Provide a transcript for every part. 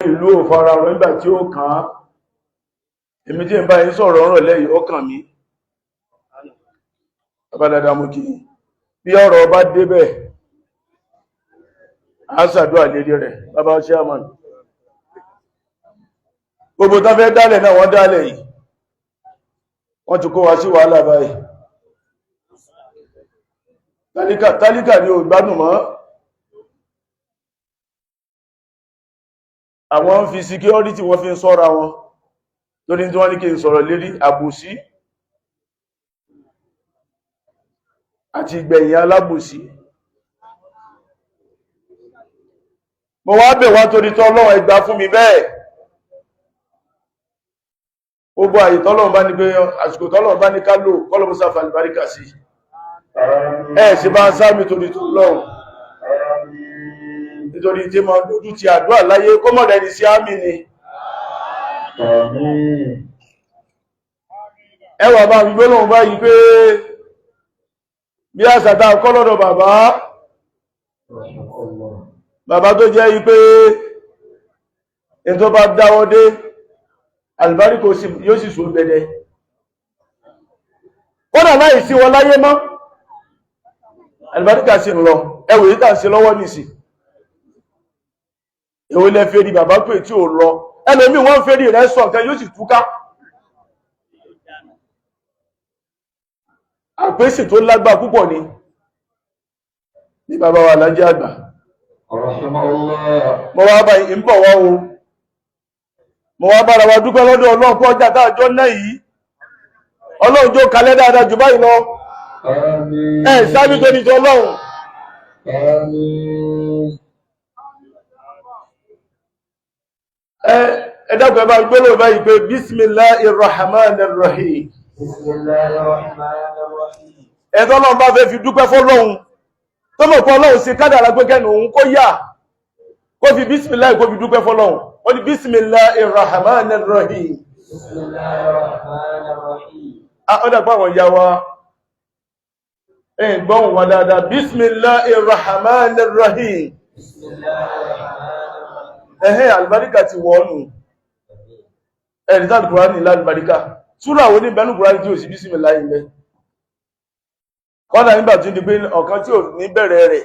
Ìlú ò fara rọ nígbà tí ó kàn án. Èmi tí ń bá yín sọ̀rọ̀ ọ̀rọ̀ lẹ́yìn ó kàn mí. Bàbá dáadáa, mú kí bí ọ̀rọ̀ bá débẹ̀, a ṣàdúrà lérí rẹ̀. Bàbá chairman, gbogbo tán fẹ́ dálẹ̀ náà, wọ́n dálẹ̀ yìí, wọ́n ti kó wa sí wàhálà báyìí. Tálíkà, tálíkà ni ò gbádùn mọ́. Àwọn ń fi security, wọ́n fi ń sọ́ra wọn lórí tí wọ́n ní kí n sọ̀rọ̀ lérí àbòsí àti ìgbẹ̀yìn alábòsí. Mo wá bẹ̀ wá torí tọ́lọ́run, ẹ gbà fún mi bẹ́ẹ̀. Gbogbo àyè tọ́lọ́run bá ní pé àsìkò tọ́lọ́run bá ní ká lò, kọ́lọ́mù sáfà àlùbáríkà sí ẹ̀ sì bá ń sáàmì torí tọ́lọ́run, nítorí tí ma dúdú ti àdúrà láyé kó mọ̀ rẹ̀ ní sí àmì ni. Ẹwà bá ń gbólóhùn báyìí pé bí àṣàtà kọ́lọ́dọ̀ bàbá bàbá tó jẹ́ yí pé in tó bá dáwọ́ dé, àlùbáríkà yóò sì sùn bẹ̀rẹ̀ kódà láì sí wọn láyé mọ́, àlùbáríkà sì ń lọ. Ẹwò yìí tà ń ṣe lọ́wọ́ nìsí, èwo lẹ fẹ́ rí bàbá pé tí ò lọ? Ẹlòmí wọ́n fẹ́ rí rẹ̀ sọ nǹkan, yóò sì túká. Àpèsè tó lágbà púpọ̀ ni ní bàbá wa lájẹ́ àgbà. Mo wá bá ń bọ̀ wá o, mo wá bára wa dúpẹ́ lọ́dọ̀ Ọlọ́run fún ọjà táàjọ́ náà yìí. Ọlọ́run jó kalẹ̀ dáadáa jù báyìí lọ. Ẹ sábì tó ní ti Ọlọ́run. Ẹ dákun, ẹ bá gbólóhùn báyìí pé bismillahir rahmanir rahim. Ẹ̀tọ́ náà bá fẹ́ fi dúpẹ́ fọ́lọ́hun tó mọ̀ pé Ọlọ́run ṣe kádàrá pé kẹ́nu òun kó yà, kó fi bismillah, kó fi dúpẹ́ fọ́lọ́hun. Ó ní bismillahir rahmanir rahim. Ó dàgbà àwọn ìyá wa ẹ̀ gbọ́hùn wa dáadáa. Bismillahir rahmanir rahim. Ẹ̀hẹ́, àlùbáríkà ti wọ́nù ẹ̀rí tàbí Kùránì lálùbáríkà. Súrà wo ní bẹnu Kùránì tí ò sí bismillah ilẹ̀? Kọ́nà nígbà tí ó di pé ọ̀kan tí ò ní bẹ̀rẹ̀ rẹ̀,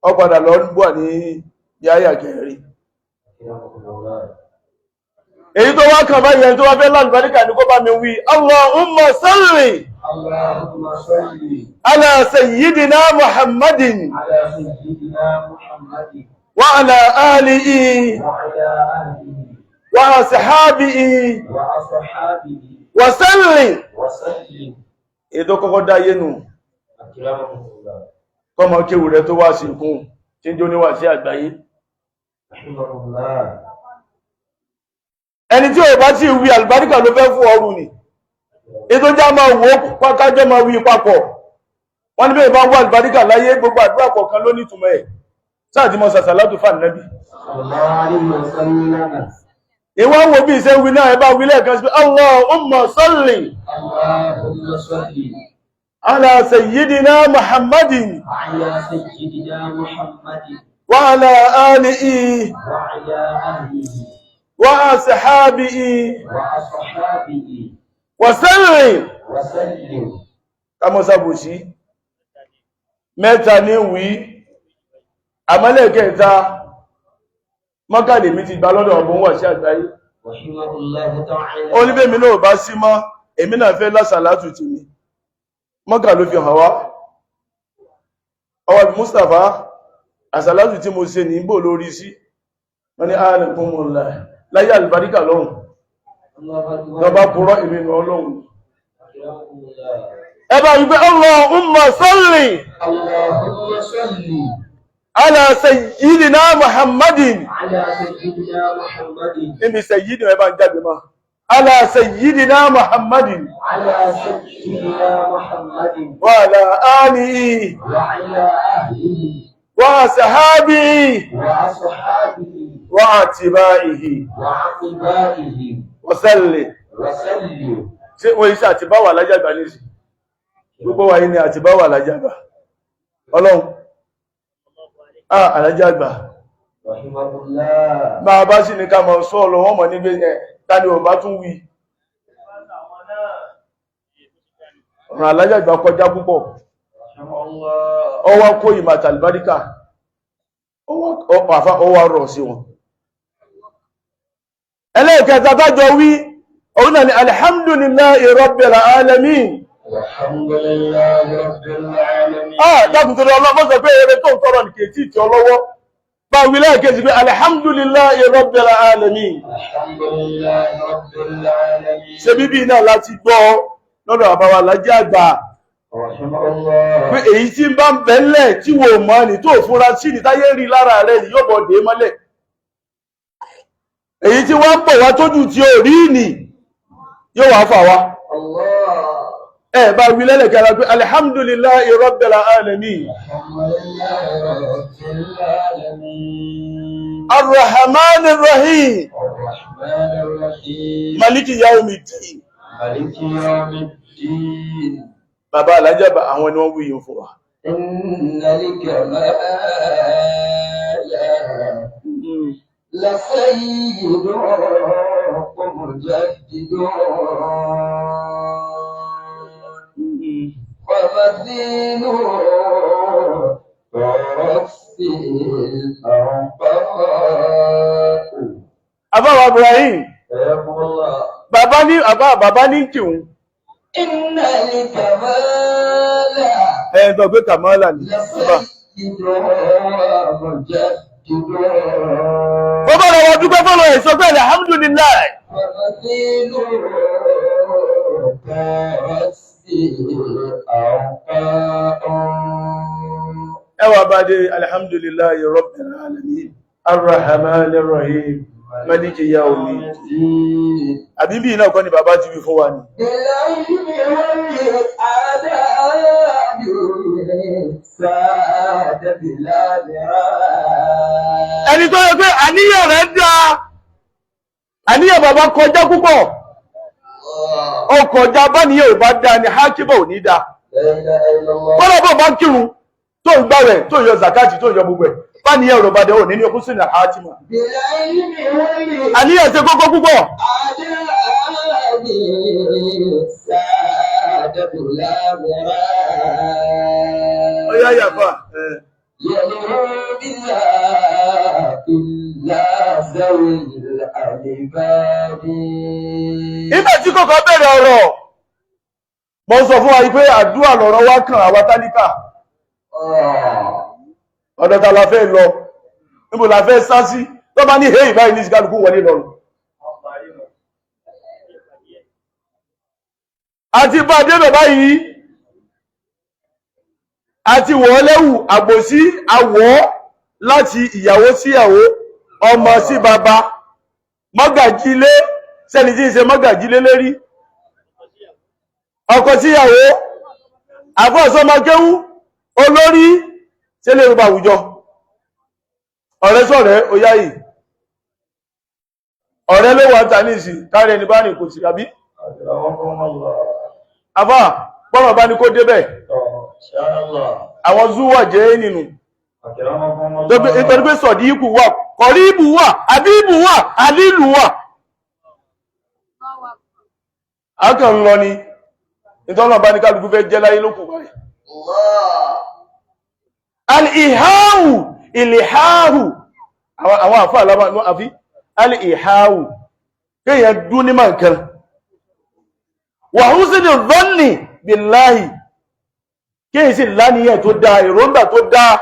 ó padà lọ wà ní yáyà kẹrin. Èyí tó wá kàn báyìí, ẹni tó wá fẹ́ lálùbáríkà ní kó bá mi wí: Allahumma salli ala sayyidina Muhammadin wa ala alihi wa ashabihi wa sallim. Èyí tó kọ́kọ́ dáyé nù, kọmọ kéwù rẹ tó wá sí ìkún tí ń jó níwà sí àgbáyé. Ẹni tí ò bá tí wí, àlùbáríkà ló fẹ́ fún ọrùn ni. Ètò já máa wò ó, kájọ́ máa wí papọ̀. Wọ́n ní bẹ́ẹ̀ bá wà àlùbáríkà láyé, gbogbo àdúrà kọ̀ọ̀kan ló nítumọ̀ ẹ̀. Sáà tí mo sàṣàlátù fà nẹ́bí, ìwọ́n wo bí iṣẹ́ wí náà. Ẹ bá wí lẹ́ẹ̀kan sí: Allahumma salli ala sayyidina Muhammadin wa ala alihi wa ashabihi wa sallim. Kámọ́sábòsí mẹ́ta ní wí, àmọ́lẹ̀kẹta mọ́kàlè mi ti gbà lọ́dọ̀ ọ̀bọ̀n wà sí àgbáyé. Ó ní bẹ́mi náà bá sí mọ́, èmi náà fẹ́ lásàlátù tì mí. Mọ́kà ló fi hàn wá. Ọwọ́ Mustapha, àsàlátù tí mo ṣe ní bò lórí sí wọ́n ní ààrùn láyé àlùbáríkà lọ́hùn lọ́bá púrọ́ ìrìnà Ọlọ́run. Ẹ bá wípé Allahumma salli ala sayyidina Muhammadin. Níbi sayyidina, ẹ bá ń jáde mọ́: ala sayyidina Muhammadin wa ala alihi wa ashabihi wa atba'ihi wa sallim. Ṣé wọ́n iṣẹ́ àtibáwà lájàgbà ní sí gbogbo wa yìí ni àtibáwà lájàgbà? Ọlọ́run, ah, alájàgbà. Rahimahullah. Bá a bá sì ní ká mọ̀ sọ́ lọ wọ́n mọ̀ nígbé ẹ̀ tani ò bá tún wí. Ọ̀rọ̀ Alhaji Àgbà kọjá púpọ̀. Rahimahullah. Ọwọ́ kó ìmọ̀ àtàlùbáríkà, ọwọ́ rọ̀ sí wọn. Ẹlẹ́ẹ̀kẹta tájọ wí òun náà ni alhamdulillahi rabbil alamin. Alhamdulillahi rabbil alamin. Ah, dákùn tó lọ ọlọ́pọ̀ sọ pé eré tó ń tọrọ ní kèétí ìtì ọlọ́wọ́. Bá wí lẹ́ẹ̀kejì pé alhamdulillahi rabbil alamin. Alhamdulillahi rabbil alamin. Ṣe bíbí náà láti gbọ́ lọ́dọ̀ àbáwá Alhaji Àgbà Rahimahullah. pé èyí tí ń bá ń bẹ́lẹ̀ tí wò mọ́ ni tó fúnra sí ní táyé rí lára rẹ̀ ni yóò bọ̀ dé mọ́lẹ̀. Èyí tí wọ́n ń bọ̀ wá tójú tí ò rí nì yóò wá fà wá. Allah. Ẹ bá wí lẹ́lẹ̀kẹ́ra pé alhamdulillahi rabbil alamin. Alhamdulillahi rabbil alamin. Arrahmanir rahim. Arrahmanir rahim. Maliki yawmiddin. Maliki yawmiddin. Bàbá Alhaji Àgbà àwọn ni wọ́n wí yìí fún wa. Inna al-kamala لسيد مجدد ومثيل فرس الأربعاء. Àbáwá Ibrahim, حياكم الله. bàbá ní àbá bàbá ní kìún, إن الكمال ẹ̀ pé Kàmọ́là ni. Bàbá. لسيد مجدد. Bàbá rẹ̀ wọ́n dúpẹ́ fọ́lọ́ ẹ̀ sọ pé alhamdulillah. ومثيل فرس الأربعاء. Ẹ wà bá dé alhamdulillahi rabbil alamin, arrahmanir rahim, maliki yawmiddin. Àbí bí náà kọ́ ni bàbá ti wí fún wa ni. بالعلم والآداب ساد بلا مراء. Ẹni tó yẹ pé àníyàn rẹ̀ dáa, àníyàn bàbá kọjá púpọ̀, ó kọjá bá níyàn ò bá dáa ni hákíbà ò ní dáa. لا إله إلا الله. Kọ́lá bọ̀ bá ń kírun tó ń gbàwẹ̀ tó ń yọ zakati tó ń yọ gbogbo ẹ̀ bá níyàn ọ̀rọ̀ bá dẹ̀ ò ní ní okú sínú àhátìmọ̀. بالعلم Àníyàn ṣe kókó púpọ̀. والآداب ساد بلا مراء. Ọyá yàfà. يدعو بلا إلا ذوي الألباب. Nígbà tí kòkó bẹ̀rẹ̀ ọ̀rọ̀, mo sọ fún wa pé àdúrà lọ̀rọ̀ wá kàn àwa tálíkà. Ọ̀dọ̀ ta la fẹ́ lọ, níbo la fẹ́ sá sí, tó bá ní hey báyìí ní ìsìnkálukú wọlé lọ́rùn. Àti bá débẹ̀ báyìí, àti wọ̀ lẹ́wù àgbòsí àwọ̀ láti ìyàwó síyàwó, ọmọ sí bàbá, mọ́gàjílé, sẹ́ni tí ń ṣe mọ́gàjílé lérí, ọkọ síyàwó, àfọ́sọmọkéwú, olórí, ṣe lè rúbà àwùjọ, ọ̀rẹ́ sọ̀rẹ́ oyá yìí, ọ̀rẹ́ ló wà tà ní ìsìn káàrẹ ẹni bá rìn kò sí àbí? Àfá, bọ́rọ̀ bá ní kó débẹ̀, àwọn zúwà jẹ́ nínú. Nítorí pé sọ̀díkù wà, kọ̀ríbù wà, àbíbù wà, àlílù wà. A kàn ń lọ ni, ìtọ́nà bá ní kálukú fẹ́ jẹ́ láyé lókù báyìí. Al-iháhù, ìlìháhù, àwọn àfáà lábá ní àfí, al-iháhù, kéèyàn dún ní máa nǹkan. Wa husni dhanni billahi, kéèyàn sì láníyàn tó dáa, èròǹgbà tó dáa.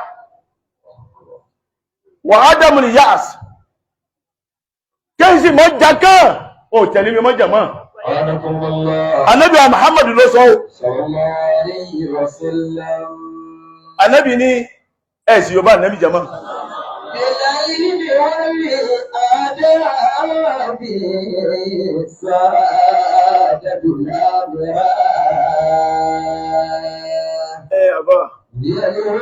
Wa adamul ya'as, kéèyàn sì mọ́ jakán, ó tẹ̀lé mi mọ́ jàmọ́. Ànábì Muhammadu ló sọ ó. Ànábì ní ẹ̀sì yóò bá ànábì jàmọ́. بالعلم والآداب ساد بلا مراء. Ẹ àbá. يدعو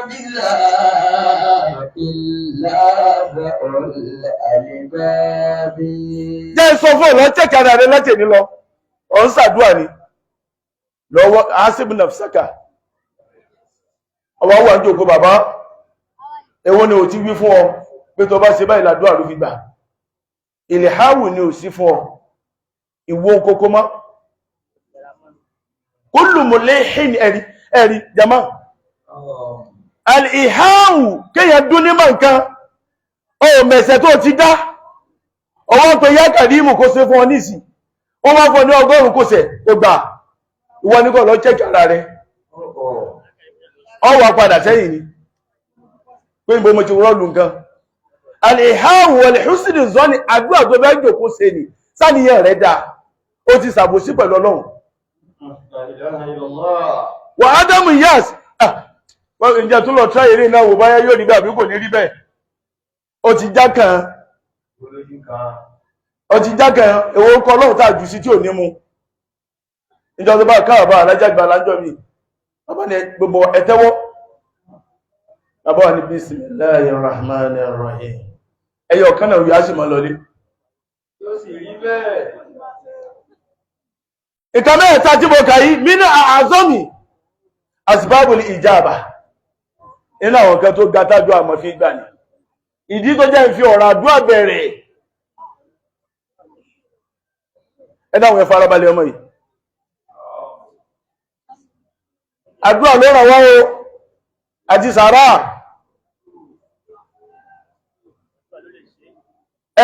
بالله إلا ذو الألباب. Jẹ́ sọ fún ọ̀lọ́ tẹ́kàrà rẹ láti ní lọ. Ọ̀ ń ṣàdúrà ni. Lọ́wọ́ Asib Nafsaka. Ọwọ́ wà ń jòkó bàbá. Èwo ni ò ti wí fún ọ? Pé tó bá ṣe báyìí làdúrà ló fi gbà. Ìlẹ̀háwù ni ò sí fún ọ. Ìwọ kókó mọ́. Kullu mulihin ẹ̀rí ẹ̀rí jama. Al-iháwù kéèyàn dún ní mọ̀ nǹkan. Ó mẹ̀sẹ̀ tó ti dá. Ọwọ́ pé yá Kàrímù kó ṣe fún ọ nísìn. Wọ́n wá fún ọ ní 100 kó ṣẹ̀ ó gbà. Ìwọ ní kó lọ chẹ́kì ara rẹ̀. Ọ wà padà sẹ́yìn ni. Pé ìbò mo ti rọ́ọ̀lù nǹkan. Al-iháwù wal-husni zọ́ni àdúrà tó bẹ́ jòkó ṣe ni. Sáníyàn rẹ̀ dáa. Ó ti ṣàbòsí pẹ̀lú Ọlọ́run. Wà Ádámù Yas, ǹjẹ́ tó lọ try eré náà wò báyá yóò rí bẹ́ẹ̀ àbí kò ní rí bẹ́ẹ̀. Ó ti já kan, ó ti já kan, èwo kọ Ọlọ́run tá a jù sí tí ò ní mu. Ìjọ tó bá káàbà alájàgbà alájọ mi, bàbá ní gbogbo ẹtẹ́wọ́. Bàbá wa ní Bismillahir Rahmanir Rahim. Ẹyọ kan náà yóò á sì máa lọlé. Yóò sì rí bẹ́ẹ̀. Nǹkan mẹ́ta tí mo kà yìí, mínú àzọ́mì, asbabul ìjàbà. Nínú àwọn kan tó ga tájú àmọ́ fi gbà ní. Ìdí tó jẹ́ ń fi ọ̀rọ̀ àdúrà bẹ̀rẹ̀. Ẹ dáhùn, ẹ farabalẹ̀ ọmọ yìí. Àdúrà ló ràn wá o, àti sàárà.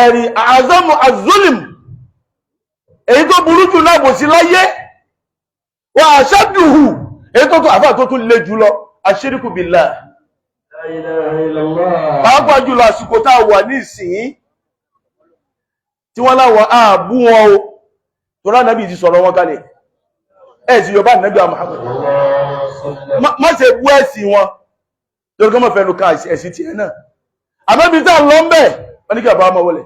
Ẹ̀rí àzọ́mù àzúlìm, èyí tó burú jù náà bò sí láyé, wà àṣádùhù, èyí tó tó àfà tó tún le jùlọ, àṣíríkù billah. La ilaha illallah. Pàápàá jùlọ àsìkò tá a wà ní ìsìn tí wọ́n láwọn ààbú wọn o, tó rá nàbí ti sọ̀rọ̀ wọn kalẹ̀. Ẹ̀ sì yọba nàbí Muhammad. Má ṣe bú ẹ̀sìn wọn, torí kọ́ mọ̀ fẹ́nu ka ẹ̀sìn tiẹ̀ náà. Àmọ́ ibi tá à ń lọ ń bẹ̀, wọ́n ní kí bàbá máa wọlé.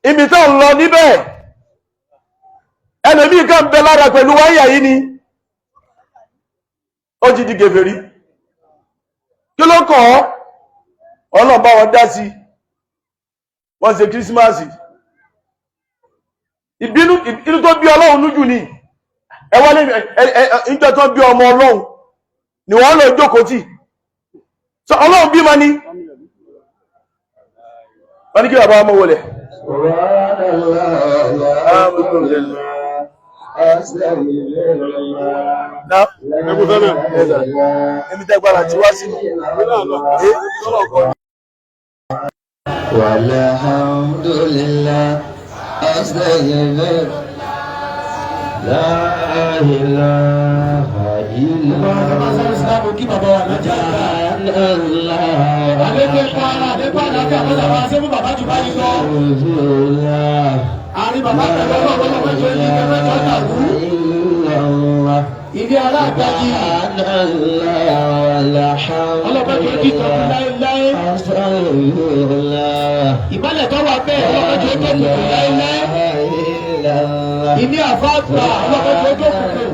Ibi tá à ń lọ níbẹ̀, ẹlòmíì kan bẹ lára pẹ̀lú wáyà yìí ni ó ti di gèfèrí. Kí ló kàn ọ́? Ọlọ́run bá wọn dá sí. Wọ́n ṣe kírísímàsì. Ìbínú ìbínú tó bí Ọlọ́run nújù ni. Ẹ wá lé ìjọ tó bí ọmọ Ọlọ́run ni wọ́n lọ jókòó tì. Sọ Ọlọ́run bímọ ni. Wọ́n ní kí bàbá ọmọ wọlé. Subhanallah, alhamdulillah, astaghfirullah. Náà, La ilaha ẹni tẹ́gbàrà tí wá sínú. illallah. Walhamdulillah, astaghfirullah. La ilaha illallah. Kí bàbá wa lọ́jà àgbà. Àlékún ẹ̀kọ́ ara, àlékún àlàáfíà, wọ́n làwọn aṣẹ́ fún bàbá jù báyìí lọ. Àárín bàbá pẹ̀lú ọlọ́run ọlọ́run ẹjọ́ ilé ìkẹfẹ́ tó dàrú. Ilé aláàgbájì, ọlọ́pàá tó kí tọ́kú láéláé. Ìbálẹ̀ tó wà bẹ́ẹ̀, ọlọ́pàá tó tó kùkù láéláé. Ilé àfáàgbà, ọlọ́pàá tó tó kùkù.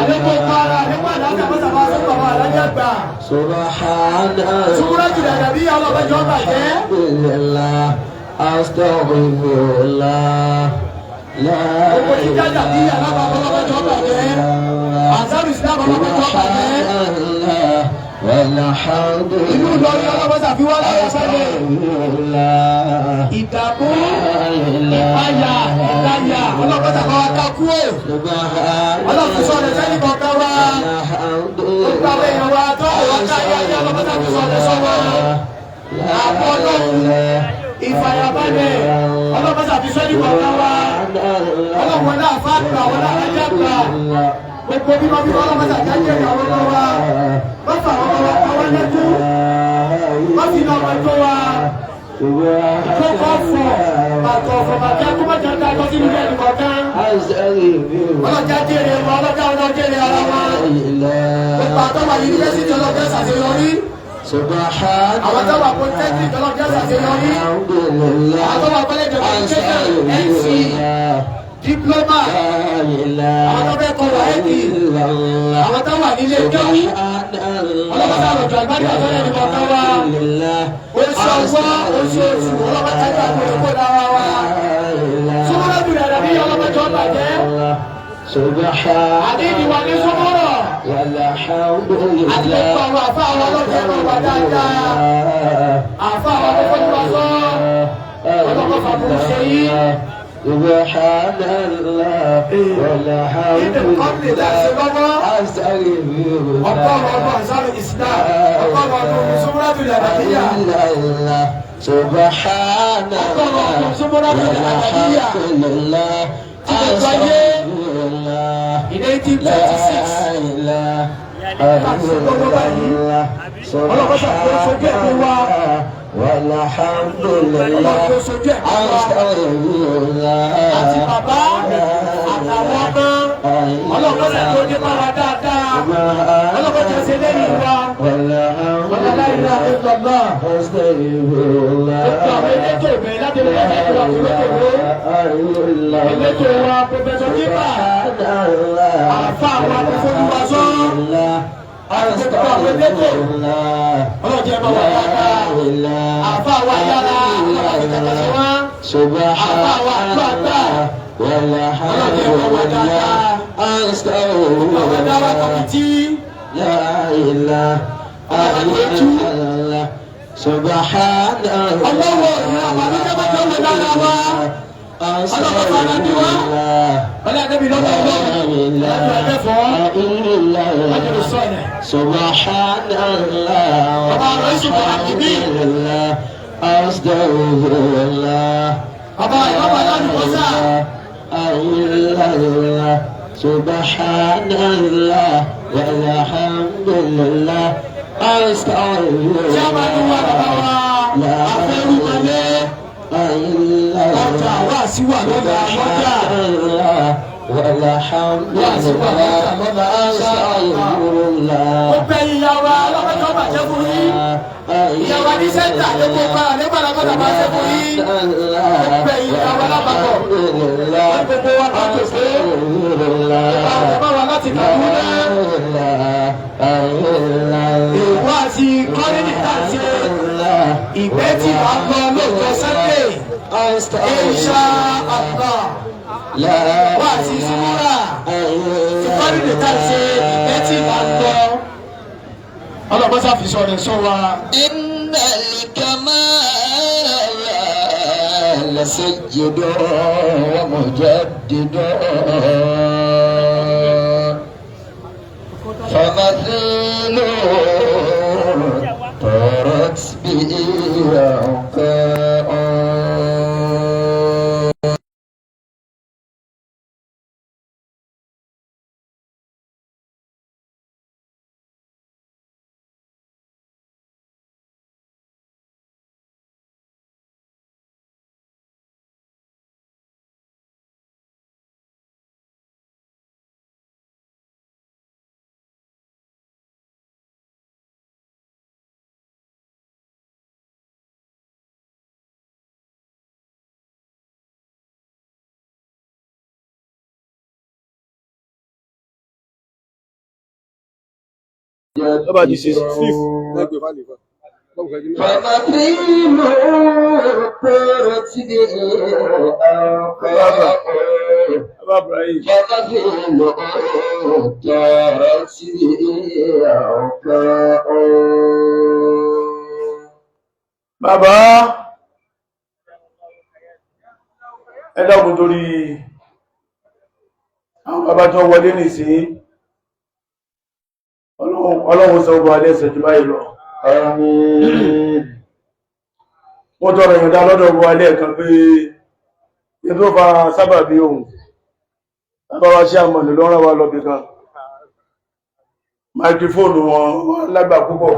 Àlékún ẹ̀kọ́ ara, àlékún àlàáfíà, wọ́n làwọn aṣẹ́ fún bàbá alájà àgbà. Súnmọ́rọ́ jùlọ àdàbí ọlọ́pàá jọ bàjẹ́. Alhamdulillah, astaghfirullah, la Gbogbo tí jájà bí alábàá ọlọ́pàá jọ bàjẹ́. Ànsárù Islam ọlọ́pàá jọ bàjẹ́. Subhanallah, walhamdulillah, Ìlú Ìlọrin ọlọ́pàá ṣàfihàn láyé sẹ́lẹ̀. astaghfirullah, Ìdààmú, ìpayà, ìdáyà, ọlọ́pàá ṣàfihàn ká kúrò. Ọlọ́pàá sọ̀rọ̀ sẹ́ni kọ̀ọ̀kan wa. Gbogbo àwọn èèyàn wa tó àwọn káyé ayé ọlọ́pàá ṣàfihàn sọ̀rọ̀ sọ́wọ́. Àbọ̀ Ọlọ́run, ìfàyàbalẹ̀, ọlọ́pàá ṣàfihàn sẹ́ni kọ̀ọ̀kan wa. Ọlọ́pàá náà fàgbà, wọn náà rájà gbà. Gbogbo bímọ bímọ ọlọ́pàá ṣàfihàn jẹ́ ìyàwó ọmọ wa. Wọ́n fà àwọn ọmọ wa pa wọ́n lẹ́kún. Wọ́n fi iná ọmọ tó wa. Tó kọ́ fọ̀, bàtọ̀ ọ̀fọ̀ bàtẹ́ kó má jẹ́ ká lọ sínú ilé ẹnìkọ̀ọ̀kan. Ọlọ́jà jèrè wọn, ọlọ́jà ọlọ́ jèrè ara wọn. Gbogbo àtọ́wà yunifásitì ọlọ́jà ṣàṣeyọrí. Àwọn tó wà polytechnic ọlọ́jà ṣàṣeyọrí. Àwọn tó wà college of education, NC, diploma. Àwọn tó fẹ́ kọ wáyéèkì. Àwọn tó wà nílé kéwú. Ọlọ́mọdé àròjọ àgbàdo àtọ́lẹ̀ nìkọ̀ọ̀kan wa. Oṣù ọwọ́, oṣù oṣù, ọlọ́mọdé àgbàdo kó dára wa. Súnmọ́lẹ́bù rẹ̀ dàbí ọlọ́mọdé ọbàjẹ́. سبحان Àdéhìí wa ní Sọ́mọ́rọ̀. والحمد Àti لله gbogbo àwọn àfáà wa lọ́jọ́ ẹ̀rọ wa dáadáa. Àfáà wa tó fọ́jú wa sọ. Ọlọ́kọ̀ fàbùrù ṣe yín. سبحان الله والحمد Nínú kọ́mpìnì tá a ṣe لله lọ́wọ́. أستغفر Ọgọ́rùn-ún ọdún الله Ansarul Islam. Ọgọ́rùn-ún ọdún Sumratul Adabiyya. إلا الله سبحان Ọgọ́rùn-ún ọdún الله Sumratul Adabiyya. والحمد لله Tí gbogbo ayé. أستغفر الله In 1836. لا إله Ọlọ́run ṣàkóso ojú ẹ̀mí wa. والحمد Ọlọ́run لله tó sojú ẹ̀mí wa. أستغفر الله Àti bàbá àtàwọn ọmọ. Ọlọ́run lọ́sẹ̀ tó dé bá wa dáadáa. Ọlọ́run tó ṣe lẹ́yìn wa. والحمد La ilaha لله illallah. أستغفر الله Gbogbo àwọn elétò ìbẹ̀rẹ̀ láti rí ẹ̀jẹ̀ ìwà tòlótòló. Elétò wa Pọfẹsọ Kíkà. Àfa wa tó fojú wa sọ. Àti gbogbo àwọn elétò. Ọlọ́run jẹ́ bá wa dáadáa. Àfa wa yára. Ọlọ́run ti kàkà sí wa. سبحان الله والحمد لله أستغفر Àwọn dáwà الله kọ̀mìtì. لا إله إلا الله سبحان Ọlọ́wọ́ ìran àbànújẹ́ bá jọ wẹ̀ lára wa. أستغفر الله Ọlọ́run àdébí lọ́dọ̀ لا ọlọ́run. إله Ọlọ́run ẹ̀fọ́. إلا Ọjọ́ الله sọ̀rọ̀. سبحان الله Bàbá رئيس المحكمين. والحمد لله أستغفر الله Bàbá ìbámu aládùúgbòsà. الله سبحان الله والحمد لله أستغفر Tí a máa ń wá bàbá wa, لا àfẹ́rùmọ́lé. إله Ọjà wá sí wà lọ́la lọ́jà. الله والحمد Wá sí wà لله lọ́jà lọ́la. أستغفر الله Ó bẹ ìyá wa ọlọ́mọdé ọba jẹ́ fún yín. Ìyá wa ní sẹ́ńtà lẹ́kọ̀ọ́ bá lẹ́kọ̀ọ́ làbọ̀dà máa ṣe fún yín. Ó bẹ ìyá wa lápapọ̀. Wọ́n gbogbo wa tó tò pé. Bàbá wa láti Kàdúná. Ìwọ àti kọ́rìnì tá a ṣe. Ìgbẹ́ tí wàá lọ lóòjọ́ Sunday. Insha Allah. Wá àti Sumura. Ìkọ́rìnì tá a ṣe ìgbẹ́ tí wàá lọ. Ọlọ́pàá ṣàfihàn rẹ̀ sọ wa. إن الكمال لسيد ومجدد فمثيل طارت به عنقاء. Ọba di six fifth. فمثيل طارت به عنقاء. Bàbá Ibrahim. فمثيل طارت به عنقاء. Bàbá ẹ dákun torí àwọn bàbá tó wọlé nìsín Ọlọ́run sọ gbọ́ alẹ́ ìṣẹ́jú báyìí lọ. آمين. Wọ́n tọrọ ìyọ̀ǹda lọ́dọ̀ gbọ́ alẹ́ kan pé ní tó fa sábàbí ohun bàbá wa ṣe àmọ̀nì ló rán wa lọ́bì kan. Máikrófóònù wọn lágbà púpọ̀.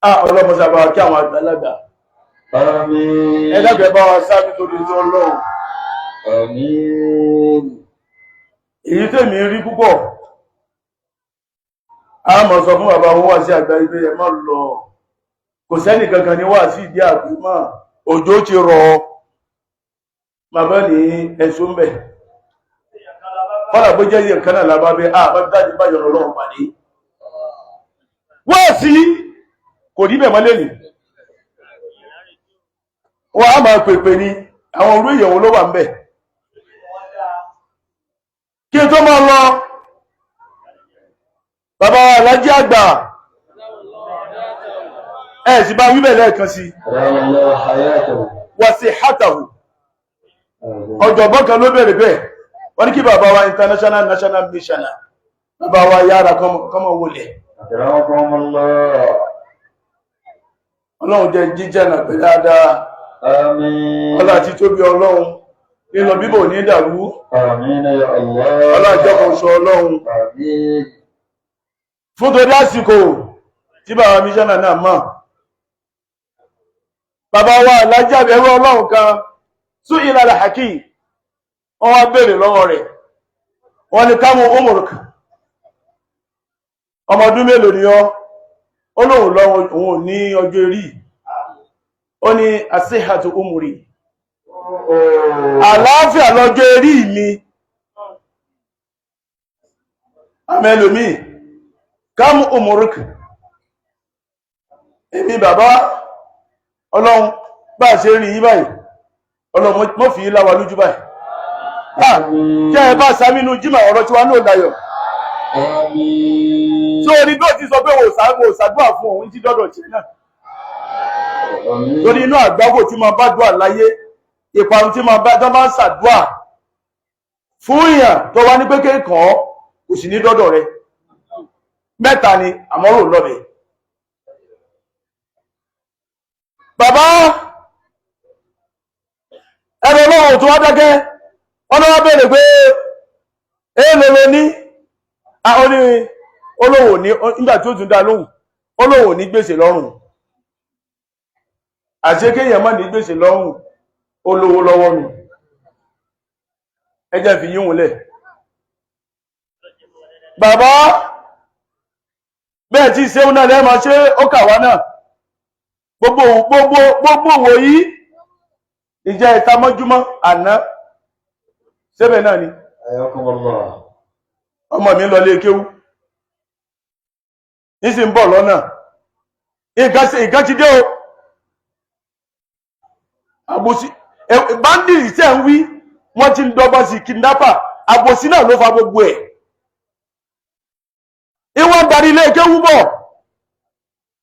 Ah, Ọlọ́run sábà kí àwọn àgbàlagbà. آمين. Ẹ dákun ẹ bá wa sáà nítorí tó ń lọ́run. آمين. Èyí tèmi rí púpọ̀ a mọ̀ sọ fún bàbá wọn wà sí àgbà ibẹ̀ ẹ má lọ kò sẹ́nì kankan ní wà sí ìdí àgbé mọ́ òjò ti rọ̀ bàbá ní ẹ̀sùn bẹ̀ kọ́lá bó jẹ́ yẹn kan náà lábá bẹ́ a bá dájú bá yọ̀rọ̀ lọ́wọ́ pàdé wọ́n sí kò rí bẹ̀ mọ́lẹ̀ ní wọ́n á máa pèpè ní àwọn orú ìyẹ̀wò ló wà ń bẹ̀. Kí n tó máa lọ, bàbá wa Alhaji àgbà, ẹ̀ sì bá wíbẹ̀ lẹ́ẹ̀kan sí الله حياته. wà sí hátàhù. Ọ̀jọ̀gbọ́n kan ló bẹ̀rẹ̀ bẹ́ẹ̀, wọ́n ní kí bàbá wa international national missioner, bàbá wa yára kọ́mọ wọlé. أكرمكم الله. Ọlọ́run jẹ́ jíjẹ́ náà pé dáadáa. آمين. Ọlá àti tóbi Ọlọ́run, nínú bíbò ní dàrú. آمين يا الله. Ọlá ìjọkan sọ Ọlọ́run. آمين. Fún torí àsìkò tí bàbá mísánà náà mọ̀, bàbá wa Alhaji àbẹ̀rù Ọlọ́run kan sún ìlànà haki, wọ́n wá béèrè lọ́wọ́ rẹ̀, wọ́n ní káwọn omoruk, ọmọ ọdún mélòó ni ọ́? Ó lóun lọ́wọ́ òun ò ní ọjọ́ eré, ó ní asíhàtù umuri, àlàáfíà lọ́jọ́ eré mi. Àmì ẹlòmíì kámú umuruk, èmi bàbá Ọlọ́run bá ṣe rí yí báyìí, Ọlọ́run mọ́ fi láwa lójú báyìí. Ah, jẹ́ ẹ bá sàmínú jímà ọ̀rọ̀ tí wá náà láyọ̀. آمين. Tó orí bí ó ti sọ pé wò sàdúà fún òun tí dọ́dọ̀ tí náà. آمين. Torí inú àgbákò tí máa bá dùà láyé, ìparun tí máa bá tán bá ń sàdúà fún èèyàn tó wá ní pé kéèkàn ọ́, kò sì ní dọ́dọ̀ rẹ. Mẹ́ta ni àmọ́rò lọ́bẹ̀. Bàbá ẹni Ọlọ́run tó wá dákẹ́, wọ́n wá bèèrè pé èèlò ló ní, ó ní olówó ní, nígbà tí ó tún dá lóhùn, olówó ní gbèsè lọ́rùn. Àṣé kéèyàn má ní gbèsè lọ́rùn, olówó lọ́wọ́ nù. Ẹ jẹ́ fi yíhun lẹ̀. Bàbá bẹ́ẹ̀ tí ṣéun náà lẹ́ẹ̀mọ́ ṣé ó kà wá náà. Gbogbo gbogbo gbogbo wò yí ìjẹ́ ìta mọ́júmọ́ àná sébẹ̀ náà ni. حياكم الله. Ọmọ mi ń lọ lé kéwú, ní sì ń bọ̀ lọ́nà, nǹkan ti dé o. Àbòsí báńdìrì tẹ́ ń wí, wọ́n ti ń dọ́gbọ́n sí kidnapper, àbòsí náà ló fa gbogbo ẹ̀. Ìwọ́n darí ilé kéwú bọ̀,